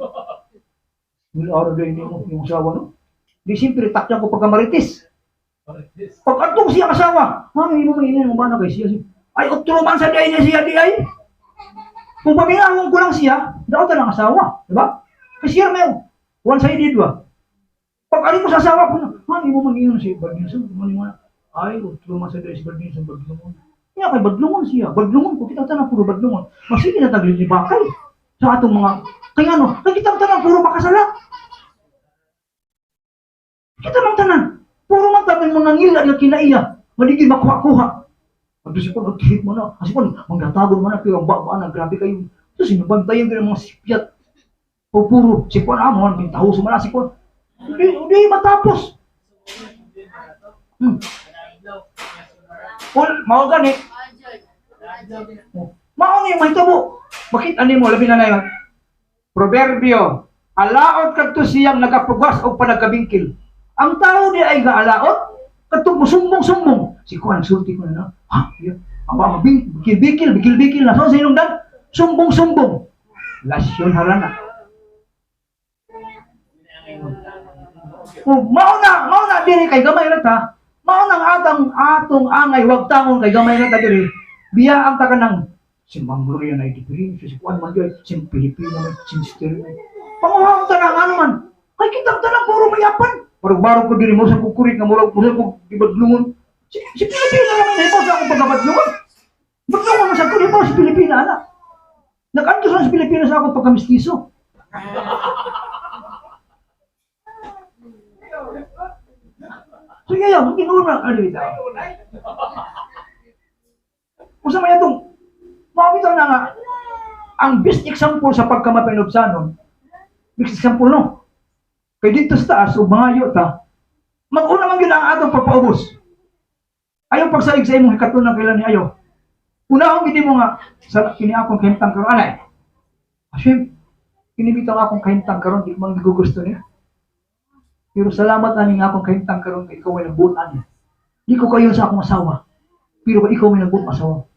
Gilad dahil ni mo, yung asawa no. Di siyempre, takyan ko pagka maritis. Marites. Pag atong siya asawa, mami mo maingin mo bana kay siya. Ay, utro man sa diay niya siya di ay. Kung paminawon ko lang siya, daot na lang asawa, di ba? Kasi siya may one-sided ba? Pag ari ko sa asawa ko, mami mo mag-ingon si Badlungon, mami mo na, ay, utro man sa diay si Badlungon, Badlungon. Niya kay Badlungon siya, Badlungon ko, kita tanan puro Badlungon. Masige na taglilibakay sa atong mga, kaya ano, nakita tanan puro makasala. Kita man tanan, puro man tanan mga ngila nga kinaiya, maligid makuha-kuha. Pag si Juan, nag-hit mo na. Kasi Juan, manggatagon mo na, pero ang baba na, grabe kayo. So, sinubantayan ko ng mga sipyat. O puro, si Juan, mo, pintahuso mo na, si Juan. Hindi, hindi matapos. Well, mao gani. Mao ni mahitabo. Bakit ani mo labi na na yun? Proverbio, alaot kadto siyang nagapugas og panagkabingkil. Ang tao di ay gaalaot kadto musumbong-sumbong. Si Juan sulti ko na. Ha? Yeah. Aba, bikil-bikil, bikil-bikil na. So, sa inong sumbong-sumbong. Lasyon harana. Oh, mao na diri kay gamay ra ta. Mao nang atang atong angay wag tangon kay gamay ra ta diri. Biya ang ta kanang si Mang Gloria na diferensya, si Juan man gyud, si Pilipino man, si Mister man. Panguha ta nang ano man. Kay kitang tanan puro mayapan. Barog-barog ko diri mo sa kukurit nga murag murag ko gibadlungon. Si Pilipino naman hibaw sa akong pagkabadlungon. Badlungon man sa ko hibaw si Pilipina ana. Nag-antos lang si Pilipino sa akong pagkamistiso. So iya, mungkin na ano bitaw. Usa man itong mao bitaw na nga ang best example sa pagkamapanubsanon, best example no. Kay dito sa taas ug mangayo ta, mag-una man gyud ang atong pagpaubos. Ayaw pagsaig sa imong hikatun kailan ni ayo. Unahon gid mo nga sa kini akong kahimtang karon anay. Asim, kini bitaw akong kahimtang karon di man gigugusto niya. Pero salamat ani nga akong kahimtang karon kay ikaw may nagbuot ani. Di ko kayo sa akong asawa. Pero kay ikaw may nagbuot asawa.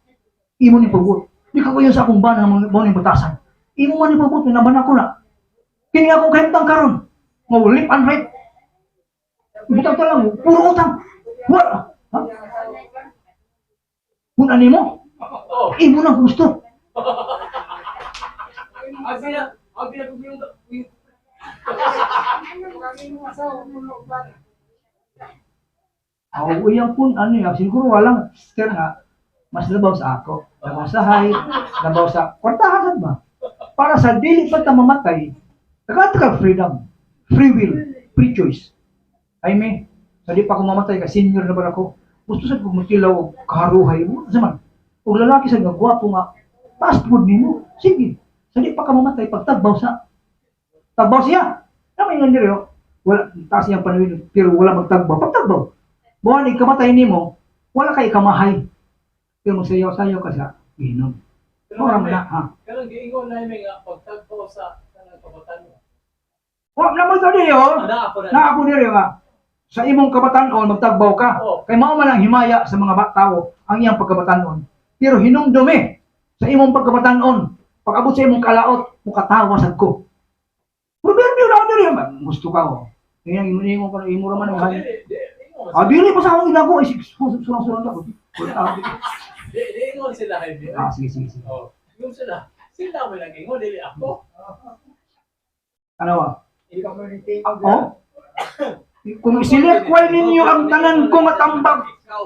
Imo ni pagbuot. Di ko kayo sa akong bana mo ni batasan. Imo man ni pagbuot naman ako na. Kini akong kahimtang karon. Mo left and right. Butang ta lang puro utang. Wala. Ha? Kun ani mo? Oh. Imo nang gusto. Abi na, abi na kung yung Aw, iyang pun ano ya, siguro walang sister nga mas labaw sa ako. Labaw sa height, labaw sa kwartahan sad ba? Para sa dili pa ta mamatay, nagkata ka freedom, free will, free choice. Ay me, sa di pa ako mamatay ka senior na ba ako? Gusto sad ko mutilaw og karuhay mo, sa man. Og lalaki sad nga gwapo nga, taas pud nimo. Sige. Sa di pa ka mamatay pagtagbaw sa tagbaw siya. Tama yung diri oh. Wala taas iyang panawin pero wala magtagbaw. Pagtagbaw. Buwan ikamatay nimo, wala kay kamahay. Pero magsayaw-sayaw ka sa inom. Ora man na, ha. Kanang giingon na may nga pagtagpo sa kanang kabatan mo. Wa na mo diri oh. Ana ako na. Na ako diri nga sa imong kabatan-on magtagbaw ka. Oo. Kay mao man ang himaya sa mga tao ang iyang pagkabatan-on. Pero hinumdumi sa imong pagkabatan-on, pag-abot sa imong kalaot, mukatawa sad ko. Proverbio na diri man gusto ka oh. Kaya imo imo ka imo ra man ang Dili, hari. dili, ingon Ah, dili pa sa akong ginagawa, eh, surang-surang ako. Wala tao. Dili, dili, ingon sila Jaime. Ah, sige, sige, sige. Oh, ingon sila. Sila may nag-ingon, dili ako. Ano ba? Ako? Kung isilikway ninyo ang tanan ko nga tambag, Ikaw.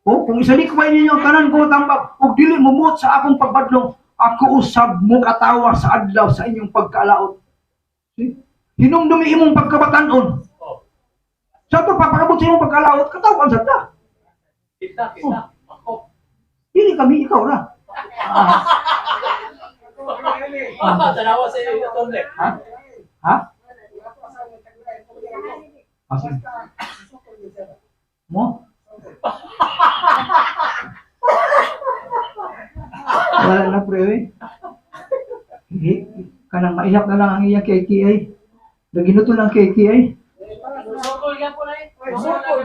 oh, kung isalikway ninyo ang tanan ko nga tambag, ug dili mumuot sa akong pagbadlong, ako usab mo katawa sa adlaw sa inyong pagkaalaot. See? Hinumdumi imong pagkabatanon. Oh, Sa ato papakabot sa imong pagkaalaot, katawan sa ta. kita, kita. Ako. Dili kami, ikaw ra. Ah, Ah, tanawa sa iyo, Tonle. ha? Ha? Ah, sige. Mo? Wala na pre, eh. Hindi, kanang maiyak na lang ang iyang KKA. Naginuto lang KKA. Sukol ka po na eh. Sukol.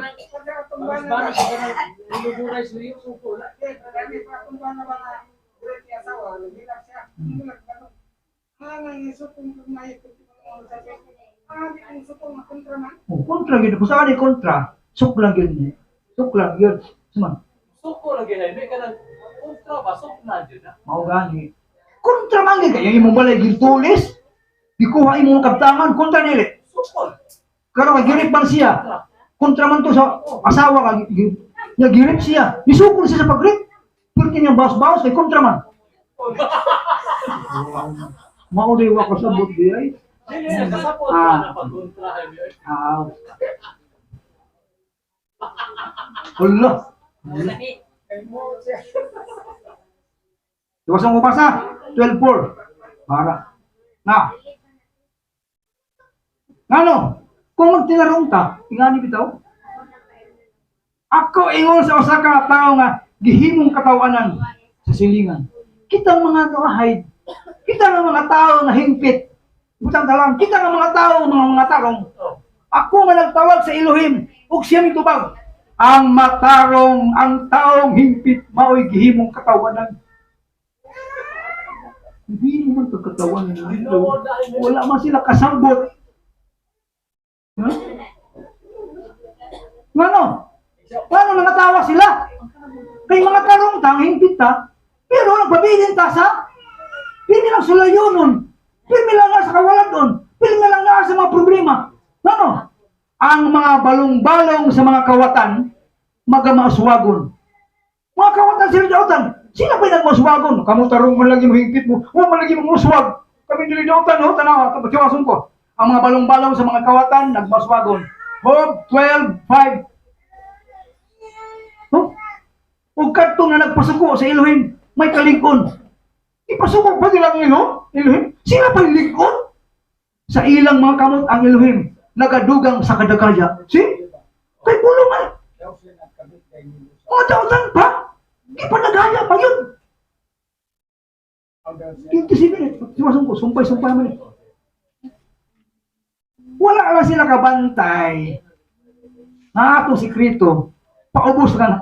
Mas bano sa kanang niluguray sa iyo, sukol. Oh, kontra gyud. Kung saan kontra, suklang gyud ni. Suklang gyud. Suman, Sukol lagi Jaime kanang kontra ba sok na jud na. mao gani. Kontra man gyud kay imong balay gitulis. Gikuha imong kabtangan kontra nili. Sukol. Karon kay girip man siya. Kontra. Kontra man to sa asawa ka nya girip siya. Nisukol siya sa pagrip. Pwede niyang bawas-bawas kay kontra man. Mao day wa ko sabot di ay. Dili na kasapot Ah. na pagkontra Jaime. Ah. Hala. Iwasan ko basa. 12-4. Para. Na. Ngano? Kung magtinarong ta, ingani bitaw. Ako ingon sa usa ka tawo nga gihimong katawanan sa silingan. Kitang mga noahide, kita nga mga tao nga hingpit. Butang talang, kita nga mga tao mga tarong. Oh. Ako nga nagtawag sa Elohim ug siya mitubag. Ang matarong, ang taong hingpit mao'y gihimong katawanan. Hindi naman pagkatawanan. Tinuod na Jaime. Wala man sila kasabot. Huh? Ngano? Ngano nangatawa sila? Kay mga tarong tang hingpit ta, pero nagpabilin ta sa pirmi lang sulayonon, pirmi lang nga sa kawaladon, pirmi lang nga sa mga problema. Ngano? Ang mga balong-balong sa mga kawatan, magamauswagon. Mga kawatan sila dautan, sila pa'y nagmauswagon. Kamu tarong man lagi mo hingpit mo, huwag man lagi mo uswag. Kami dili dautan, ho, tanawa, tiwason ko. Ang mga balong-balong sa mga kawatan, nagmauswagon. Hob 12:5. Huh? Ug kadto nga nagpasuko sa Elohim, may kalig-on. Ipasuko pa nila ang Elohim? Sila pa lig-on? Sa ilang mga kamot ang Elohim, nagadugang sa kadagaya. See? Kay bulungan. Mga dautan pa. Di pa nagaya pa yun. 27 minutes. Siwasan ko, sumpay-sumpay man eh. Wala lang sila kabantay. Na atong sikreto, paubos ka na.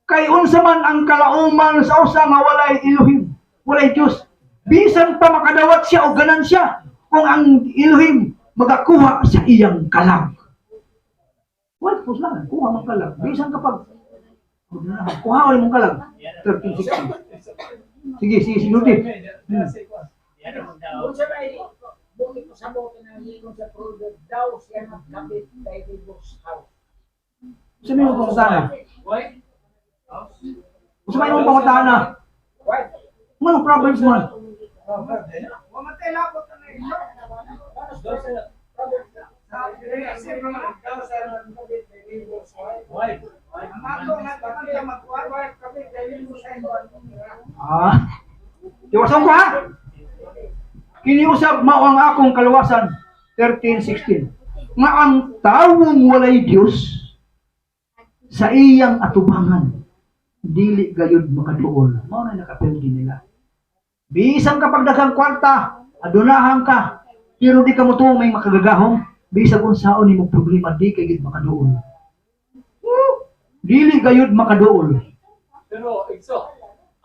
Kay unsa man ang kalauman sa usa nga walay Elohim, walay Dios. Bisan pa makadawat siya o ganan siya kung ang Elohim magakuha sa iyang kalag. Wala po lang, kuha man kalag. Bisan kapag Kuha mong kalag. 13:16. Sige, sige, sige, Lodi. Unsa may bukit ko sa bote ng ingon sa proverb daw siya magkapit kay Divorce House. Sa may mong pangutana? Why? Sa may mong pangutana? Why? Anong problems man? Wa man tay labot na ito. Daw sa Why? Ang ato nga taman ka magkuha. Ah. Tiwasan ko ha. Kiniusab mao ang akong kaluwasan, 13:16. Nga ang tawong walay Dios sa iyang atubangan dili gayud makaduol. Mao na nakapildi nila. Bisan kapag daghang kwarta, adunahan ka, pero di ka motuo may makagagahom, bisag unsaon nimo problema di kay gid makaduol. Woo! Dili gayud makaduol. Pero, Igso,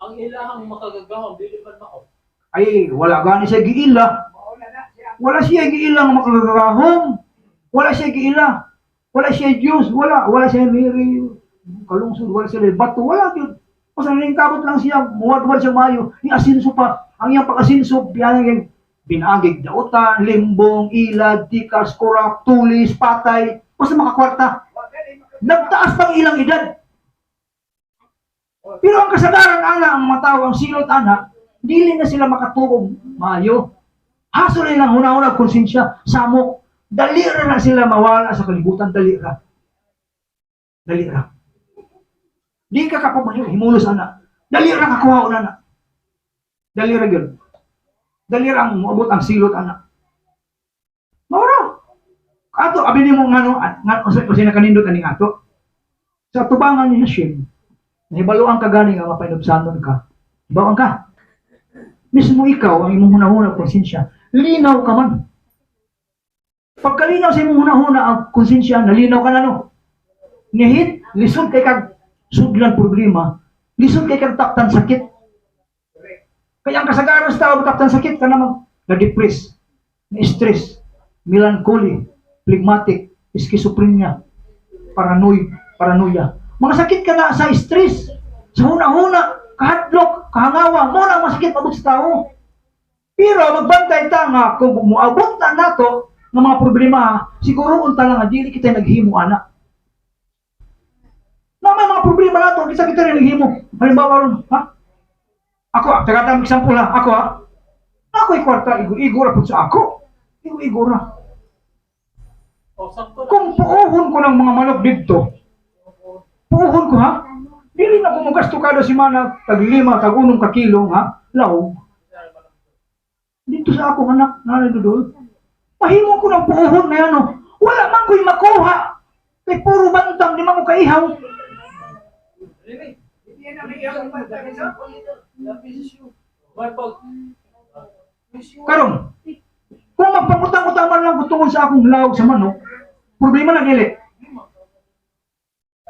ang ilahang makagagahom, dili man mao. Ay, wala gani siya giila. Mauna na siya. Wala siya giila nga makagagahom. Wala siya giila. Wala siya Diyos. Wala. Wala siya Mary. Kalungsod. Wala siya bato. Wala yun. Basta nangingkabot lang siya. Muwad-wad siya mayo. Ni asinso pa. Ang iyang pag-asinso, biyanang binagig dautan, limbong, ilad, tikas, kurak, tulis, patay. Basta makakwarta. Wa gani maka Nagtaas pang ilang edad. Pero ang kasagaran ana, ang mga tao, ang silot ana, dili na sila makatuog maayo. Haso na ilang huna-huna konsensya, samok. Dali ra na sila mawala sa kalibutan, dali ra. Dali ra. Di ka kapag himulos ana. Dali ra kakuha ana. Dali ra gyud. Dali ra ang moabot ang silot ana. Maura. Ato abi nimo ngano nga usa usa na kanindot aning ato. Sa tubangan ni Hashem, nahibaluan ka gani nga mapainubsanon ka. Hibaluan ka. Mismo ikaw ang imong hunahuna konsensya, linaw ka man. Pagkalinaw sa imong hunahuna ang konsensya, nalinaw ka na no. Nihit, lisod kay kag sudlan problema, lisod kay kag taktan sakit. Kaya ang kasagaran sa tao taktan sakit ka naman na-depress, na-stress, melancholy, phlegmatic, schizophrenia, paranoid, paranoia. Mga sakit ka na sa stress, sa huna-huna, kahadlok, kahangawa, mo na ang masakit mabot sa tao. Pero magbantay ta nga kung muabot na nato ng mga problema, siguro unta lang nga dili kita naghimo ana. Na may mga problema nato, kita kita rin naghimo. Halimbawa ron, ha? Ako, ah, taga tang example ha, ako ha. Ako kwarta, igo-igo ra pud sa ako. Igo-igo ra. O, sakto na. Kung puuhon ko ng mga manok dito, puuhon ko ha, dili na ko magasto kada semana, tag 5, tag 1 ka kilo ha, laog. Dito sa akong anak, nanay dudol, mahimo ko ng puuhon na ano, wala man ko'y makuha. Kay puro bantang, di man ko kaihaw. Really? Hindi na may iyang bantay sa. Why pag Karon, kung magpangutang-utang man lang ko tungkol sa akong laog sa manok, problema na dili.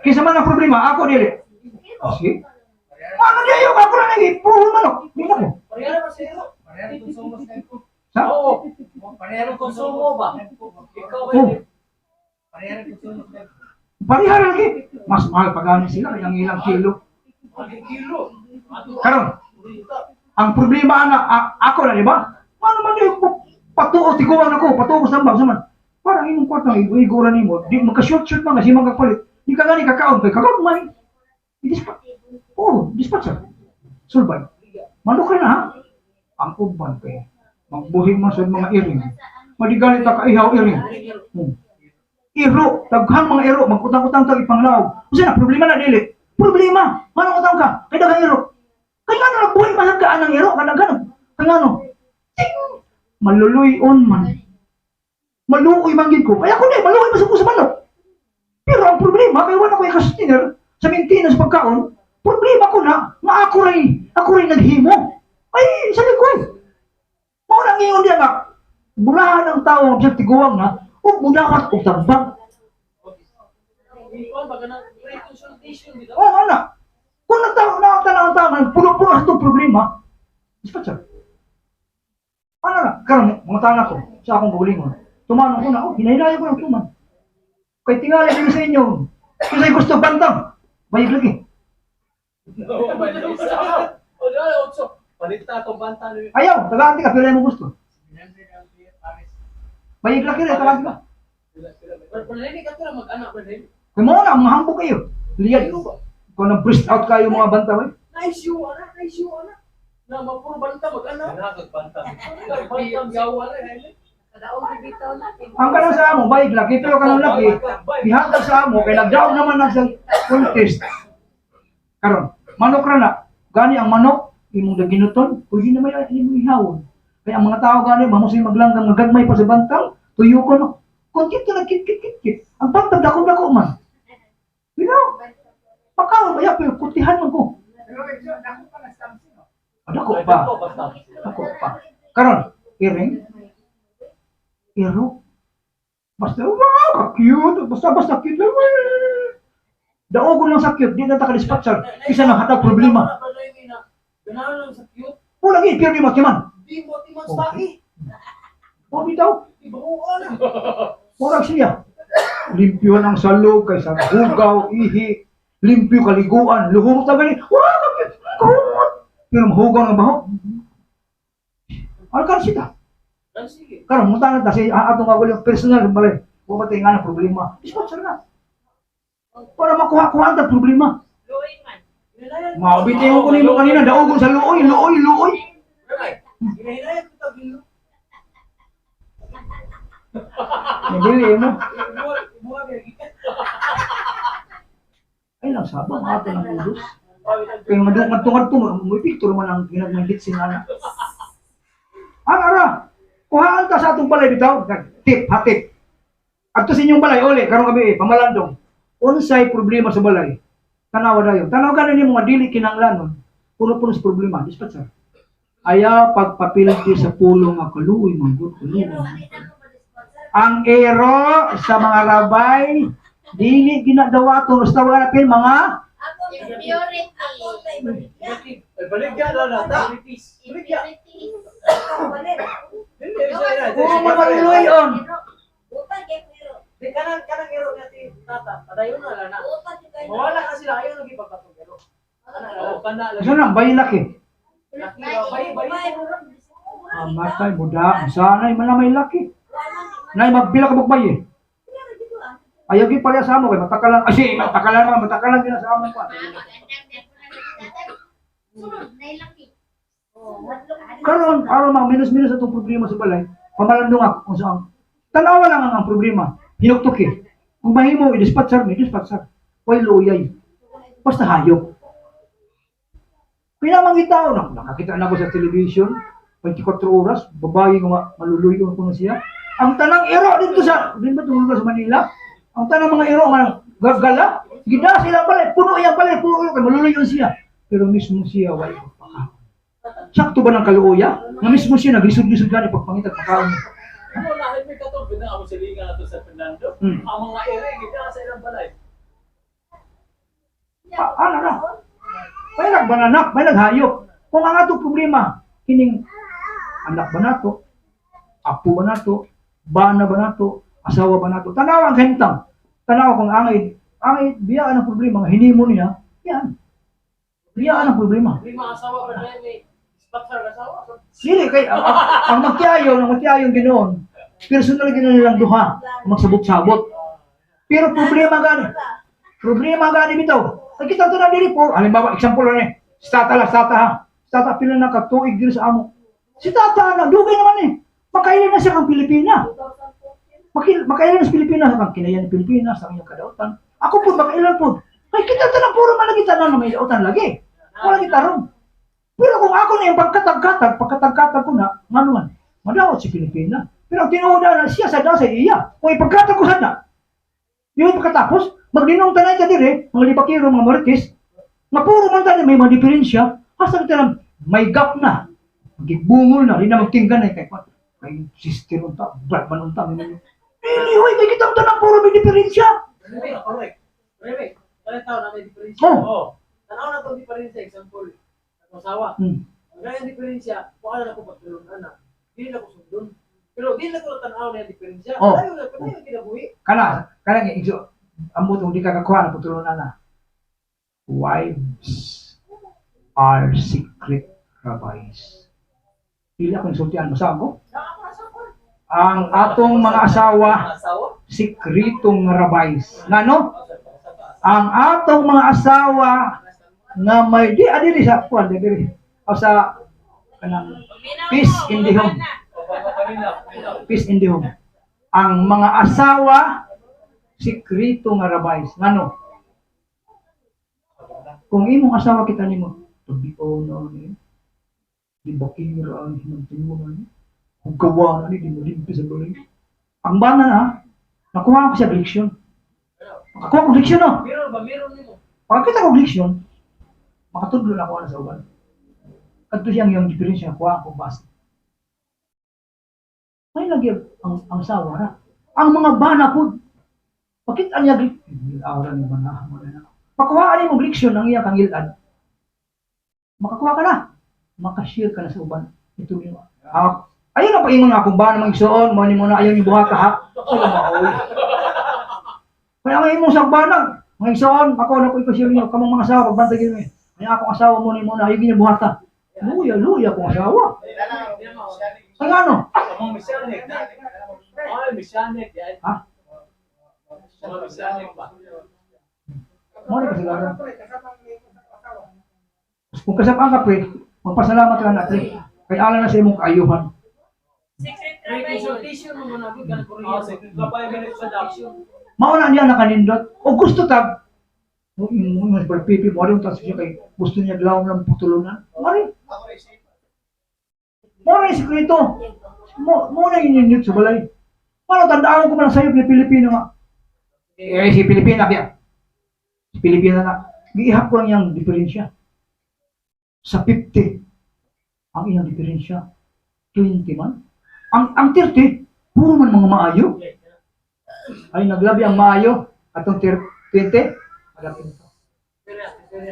Kaysa man ang problema, ako dili. Sige. Ano di ayaw ako na nagi, puhon manok. Di na ko. Pareha naman sa iyo. Sa? Oo. Pareha konsumo ba? Ikaw ay Oh. Pareha lagi. Mas mahal pa gani sila kaya ang ilang kilo. Kilo. Karon, ang problema ana ako na di ba? Ano man yung patuo tiguan ako, patuo sa bang man. Parang imong kwarta igo-igora nimo, di magka-short-short man kasi magkapalit. Di ka gani kakaon kay kagagmay. I-dispatch. Oh, dispatcher. Sulbad. Manok na ha. Ang uban kay magbuhi man sa mga iring. Madigalit ta ka ihaw iring. Iro, daghang mga iro, magutang-utang tag ipanglaog. Usa na problema na dili. Problema, manong utang ka, kay daghang iro. Kay ngano nagbuhi man ka anang iro kadaghan. Kay ngano? Ting! Maluluy-on man. Maluoy man gid ko. Kaya ko di maluoy man sa ko sa manok. Pero ang problema kay wala ko customer sa maintenance pagkaon, problema ko na nga ako ray naghimo. Ay, sa ko. Mao nang ingon diya nga bulahan ang tao ang bisag tiguang na ug mudawat og tambang. Ikaw ba ganang pre-consultation dito? Oo, ana. Kung nagtao na tanaw ang tao, puno-puno sa itong problema, dispatcher. Ano na? Karon, mga tana ko, sa akong kaugalingon. Tumanon ko na, oh, hinahinaya ko ng tuman. Kay tingali din sa inyo, kasi gusto bantang, bayag lagi. No, man. O, di ba, otso. Palit na atong banta ni. Ayaw, tagaan ka pila mo gusto. Bayig laki rin, tagaan ka. Pero hindi ka to mag-anak ba din? Kaya mo na, mga hambog kayo. Liyad. Kung nag-burst out kayo mga banta, eh. Nice you, anak. Nice you, anak. Na mapuro banta mag-anak. Banta gawa na eh. Ang kanang sa amo, bayig laki, pero kanang laki, gihatag sa amo, kay nagdaog naman na sa contest. Karon, manok ra na. Gani ang manok, imong daginuton, pwede na may imong ihawon. Kaya ang mga tao gani, mamusay maglanggam, nga gagmay pa sa bantang, tuyo ko no. Kung dito na kit kit kit kit, ang bantang dako-dako man. You know, pagkaon ba pero kutihan man ko. Pero ito, dako pa na something, no? Dako pa. Dako pa. Karon, iring. Iro. Basta, wow, ka-cute. Basta, basta cute lang. Daogon lang sa cute, di na ta ka-dispatcher. Isa na hatag problema. Ganahan lang sa cute. O lagi, pero di matiman. Di mo timan sa tahi. O bitaw, Di ba oo na. murag siya. Limpyo ang salog, kaysa hugaw, ihi. Limpyo kaliguan, luhong ta gani. Wow, ka-cute. Kahumot. Pero mahugaw ng baho. Alkan sita. Yan, sige. Karon mo tanan kasi atong ako yung personal balay. Wa ba tayo nga ng problema? Dispatcher na. Para makuha-kuha ang problema. Luoy man. Hinanayan. Mabitiw ko nimo kanina daogon sa luoy, luoy, luoy. Right. Hinahinayan ko tagilo. Nabili mo. Buwa buwa gikan. Ay lang sabang ato ng ulos. Kaya madungad-tungad to, may picture man ang ginagmandit si nana. Ang ara, kuhaan ta sa atong balay bitaw. Tip, ha tip. Adto sa inyong balay, ole, karon kami eh, pamalandong. Unsay problema sa balay? Tanawa dayon. Tanaw gani nimo nga dili kinahanglanon. Puno-puno sa problema, dispatcher. Ayaw pagpapilti sa pulong nga kaluoy man gud kaluoy. Ang ero sa mga rabay dili ginadawaton basta wala pin mga Impurity. Ay baligya na na ta. Baligya. Impurities. Dili siya na. Oo, mga maluloy-on. Di kanang kanang ero nga ti tata. Padayon na lang na. Mawala ka sila ayaw lagi pagpatong ero. Oo, kana lagi. Asa na bay laki. Laki raw, bay bay. Amatay buda, sanay man na may laki. Nay magbila ka bay eh. Ayaw gyud pareha sa amo kay matakalan. Ay, si matakalan man, matakalan gyud sa amo ko. Sunod, nailaki. Karon aron mga minus-minus atong problema sa balay, pamalandong ako kung saan. Tanawa lang ang problema. Hinuktok eh. Kung mahimo, i-dispatcher, may dispatcher. Way luyay. Basta hayop. Pinamangita na, nakakita na ako sa television, 24 oras, babae nga maluluyo ko na siya. Ang tanang ero dito sa, din ba itong lugar sa Manila? Ang tanang mga ero, nga gagala, gida sila balay, puno iyang balay, puno kay maluluyo siya. Pero mismo siya, way pagpakaon. Sakto ba ng kaluoya? Nga mismo siya, naglisod-lisod gani pagpangitag pagkaon. Ano na may katong bina amo silingan nato sa Fernando. Ang mga ere gid sa ilang balay. Pa, ano na? May nagbananak, may naghayop. Kung ang atong problema, kining anak ba nato, apo ba nato, bana ba nato, asawa ba nato. Tanawa ang kahimtang. Tanawa kung angay, angay, biyaan ang problema, nga hinimo niya, yan. Biyaan ang problema. Lima asawa pa na ni sponsor asawa. Dili kay ang magtiayon, ang magtiayon ginoon. Personal ginoon nilang duha, magsabot-sabot. Pero problema gani. Problema gani bitaw. Kay kita to na diri po. Halimbawa, example lang eh. Si tata lang, si tata ha. Si tata pila na katuig diri sa amo. Si tata na dugay naman eh. Makailan na siya kang Pilipina. Makailan na sa Pilipinas kang kinayan ng Pilipinas ang iyang kadautan. Ako po makailan po. Kay kita to na puro man lagi tanan na may dautan lagi. Wala kita ron. Pero kung ako na yung pagkatag-katag, pagkatag-katag ko na, ngano man, madaot si Pilipina. Pero ang tinuod na siya sa sa iya. Kung ipagkatag ko sana, yung pagkatapos, magninong tanay ka dire, mga libakiro, mga marites, nga puro man tayo, may mga diferensya, hasta kita lang, may gap na. Magigbungol na, di na magtinggan na, kay, kay sister unta, brad man unta, may mga, dili, hoy, kay kitang tanang puro may diferensya. Reme, correct. Reme, wala tao na may diferensya. Oh. Oh. Tanaw na tong diferensya example. Ang asawa. Ang ganyan diferensya, wala na ko pagtulong ana. Dili na ko sundon. Pero dili na ko tanaw na yung diferensya. Oh. Tayo na tayo kinabuhi. Kana, kana nga igso, ambot kung di ka kakuha na putulon na na. Wives. are secret rabbis. Pila akong sultian, basta ko. Ang atong mga asawa, sikretong rabbis. Ngano? Ang atong mga asawa nga may di adiri sa kuan diri o sa kanang peace in the home. Peace in the home. Ang mga asawa sikreto nga rabbis. Ngano? Kung imong asawa kita nimo, tabi-o na ni. Di bakira ang hinantingo na ni. Hugawa na ni, di mo limpi sa balay. Ang bana na, nakuha ko siya leksyon. Makakuha ko leksyon no. Meron ba? Meron nimo. Pagkita ko leksyon, makatudlo na ako na sa uban. Kadto siyang yung diferensya, kuha ko base. May lagi ang asawa ra. Ang mga bana po, pakita niya, aura ni bana mo na. Pakuhaan mo leksyon ang iya kang ilad. Makakuha ka na. Makashare ka na sa uban. Ito niyo. Ah, ayaw na paingon nga kung bana mang igsuon, mo ni mo na ayaw ni buhat ka ha. Wala maoy. Kaya ang imong sa bana, mga igsuon, ako na ko ipashare niyo kamong mga asawa pagbantay gyud ni. Ay akong asawa mo ni mo na ayaw gyud buhat ka. Luya, luya akong asawa. Ay ano? Among misyanik. Ay, misyanik. Yan. Ha? Mga misyanik ba? Mo na kasagaran. Kung kasapang ka pre, magpasalamat ka na pre. Kay ala na sa imong kaayuhan. Secret May rabbi. consultation mo na kan Korea. Ah, secret rabbi, ganit sa Consultation. Mao na niya nakanindot. O gusto tag mo mo mo pipi mo rin tas siya kay gusto niya glawom lang putulunan. Mari. Mo rin sikreto. Mo mo na ininit sa balay. Para tandaan ko man ang sayop ni Pilipino nga. Eh si Pilipina kaya. Si Pilipina na. Giihap ko ang iyang diferensya. Sa 50 ang iyang diferensya 20 man. Ang 30 puro man mga maayo. Ay naglabi ang maayo atong 20. Agapin to.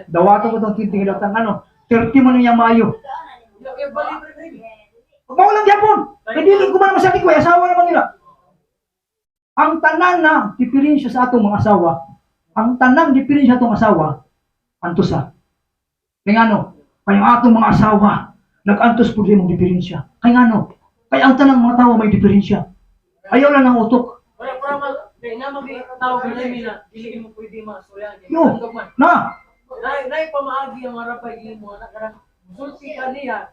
Dawato ko tong 20 nga ano, 30 man ang maayo. Eh, bali pre. Mao lang gyapon. Kay dili ko man masakit ko asawa naman nila. Ang tanan na diferensya sa atong mga asawa, ang tanang diferensya sa atong asawa, antos sa. Kay ngano? Kay ang atong mga asawa nag-antos pud sa imong diferensya. Kay ngano? Kay ang tanang mga tawo may diferensya. Ayaw lang ang utok. Wala para mag kay na magi tawag na na dili mo pwede masuryan. Yo. Tanggap man. Na, Nay nay pamaagi ang mga rabay imo na karang musulti ka niya.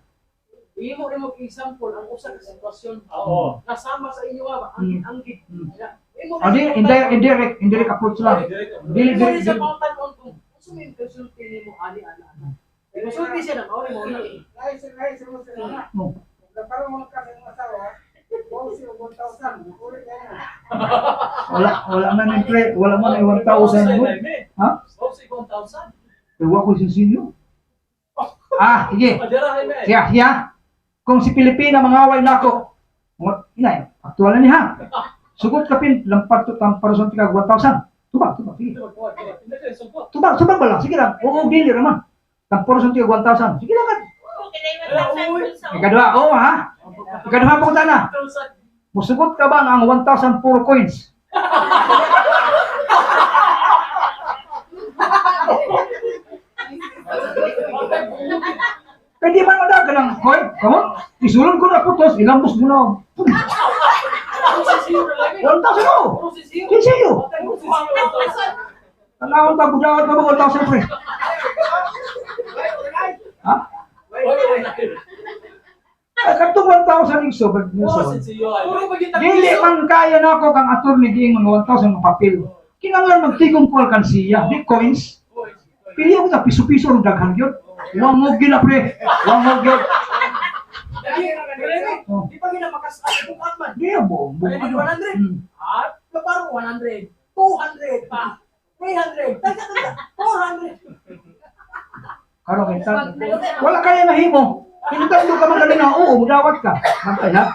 Imo nimo example ang usa ka sitwasyon. Oo. Nasama sa inyo ba ang anggit. Imo Adi, indirect, indirect approach lang. Dili, Imo dili, ni sa dili. pangtan-on kung unsa may konsulti nimo ani ana ana. Musulti siya na mao ni mo na. No. Wala, wala man yung pre, wala man yung 1,000 mo. Ha? Oh, si 1,000. Ewa ko sa sinyo. Ah, sige. Padera ay me. Siya, siya. Kung si Pilipina mangaway nako. Inay, aktual na niya. Ha. Sugot ka pin, lampad to tampar sa tika 1,000. Tubag, tubag, sige. Tubag, tubag ba lang? Sige lang. Oo, dili raman. Tampar sa tika 1,000. Sige lang. Ikaduha, oo ha. Ikaduha pa ko tana. Musugot ka ba nga ang 1,000 puro coins? Kaya di man madaga ng coin. Come on. Isulod ko na putos, ilambos mo na. 1,000 oh! Kinsa yun? Tanawon ta, budawat pa ba 1,000 pre? Ha? Ay, katong 1,000 yung sobrang Dili man kaya na ako kang attorney giingon 1,000 nga papel. Kinahanglan magtigong ko alkansiya, di coins. Pili ako ta piso-piso ang daghan gyud. Wangog gyud na pre. Wangog gyud. Oh. Di pa gina makas-as bukat man. Di bo, bo. Ay, 100. At parang 100, 200 pa, 300, tagsa tagsa, 400. Karon kay tan. Wala kaya nahimo. Pinutando ka man kanina, oo, mudawat ka. Bantay ha.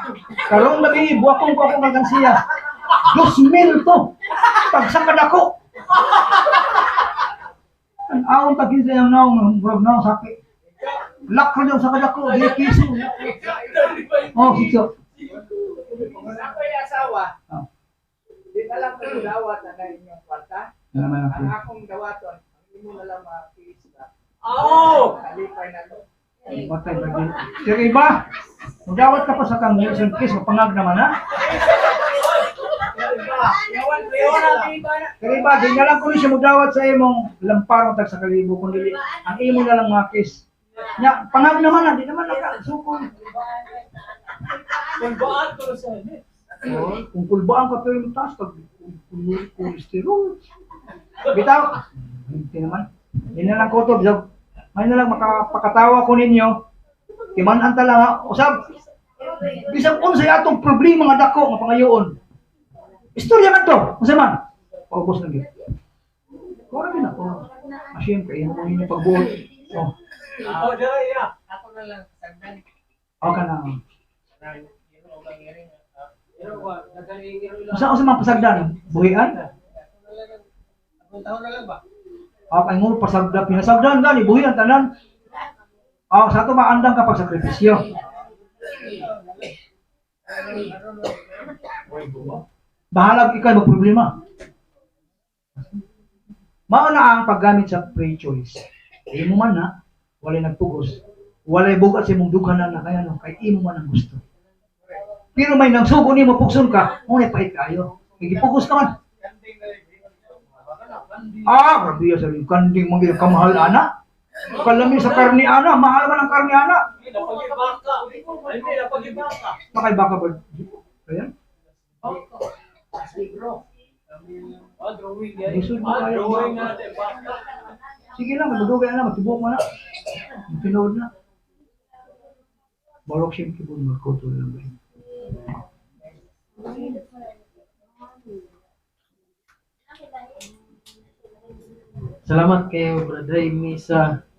Karon lagi buwakong ko akong alkansiya. 2,000 to. Pagsakad ako. Ang awon ta kinsa yang naong murag naong sakit. Lakro yung sa kadako, di piso. Oh, sikso. Kung ako'y asawa, Ah. di na lang ko dawat na inyong kwarta. Yan naman Ang ang akong dawaton, ang imo na lang makiis ka. Oh! Kalipay na to. Matay lagi. Sir iba, magdawat ka pa sa kang Wilson case, mapangag naman ha. Sir iba, di na lang ko ni siya magdawat sa imong lamparong tag sa kalibo kung dili. Ang imo na lang mga case. Nya, pangag naman na, di naman naka sukol. Kulbaan ko sa helmet. Oh, kung kulbaan ka pero yung taas, pag kolesterol. Bitaw, hindi naman. Hindi na lang ko to, bisag, may na lang makapakatawa ko ninyo. Timan-an ta lang ha. Usab, bisag unsay atong problema nga dako nga pangayoon. Istorya man to, unsa man? Paubos lang gyud. Kora din ako. Asiyem kay imo ninyo pagbuot. Oh, Oh, dara iya. Ako na lang, sagdan. okay na. Pero wa, nagkaingiro lang. Unsa unsa man pasagdan? Buhian? Akong taon na lang ba? Ah, ay nguro pasagda, pinasagdan gani buhian tanan. Ah, sa ato maandang kapag sakripisyo. Bahalag ikaw magproblema. Mao na ang paggamit sa free choice. Imo man na, walay nagpugos. Walay bugat sa imong dughanan na kaya no, kay imo man ang gusto. Pero may nangsugo nimo pugson ka, mo na pait kayo. Kay gipugos ka man. Ah, grabe sa kanding mga kamahal ana. Kalami sa karne ana, mahal man ang karne ana. Napagibaka. Hindi, napagibaka. Makay baka ba? Ayan. Ah, drawing yan. Lisod mo Ah, kayo. drawing natin. Baka. Sige lang, madugay na, matibok mo na. Matinood na. Barok siyang kibon, magkoto lang ba yun? Salamat kayo, Brad Raimi, sa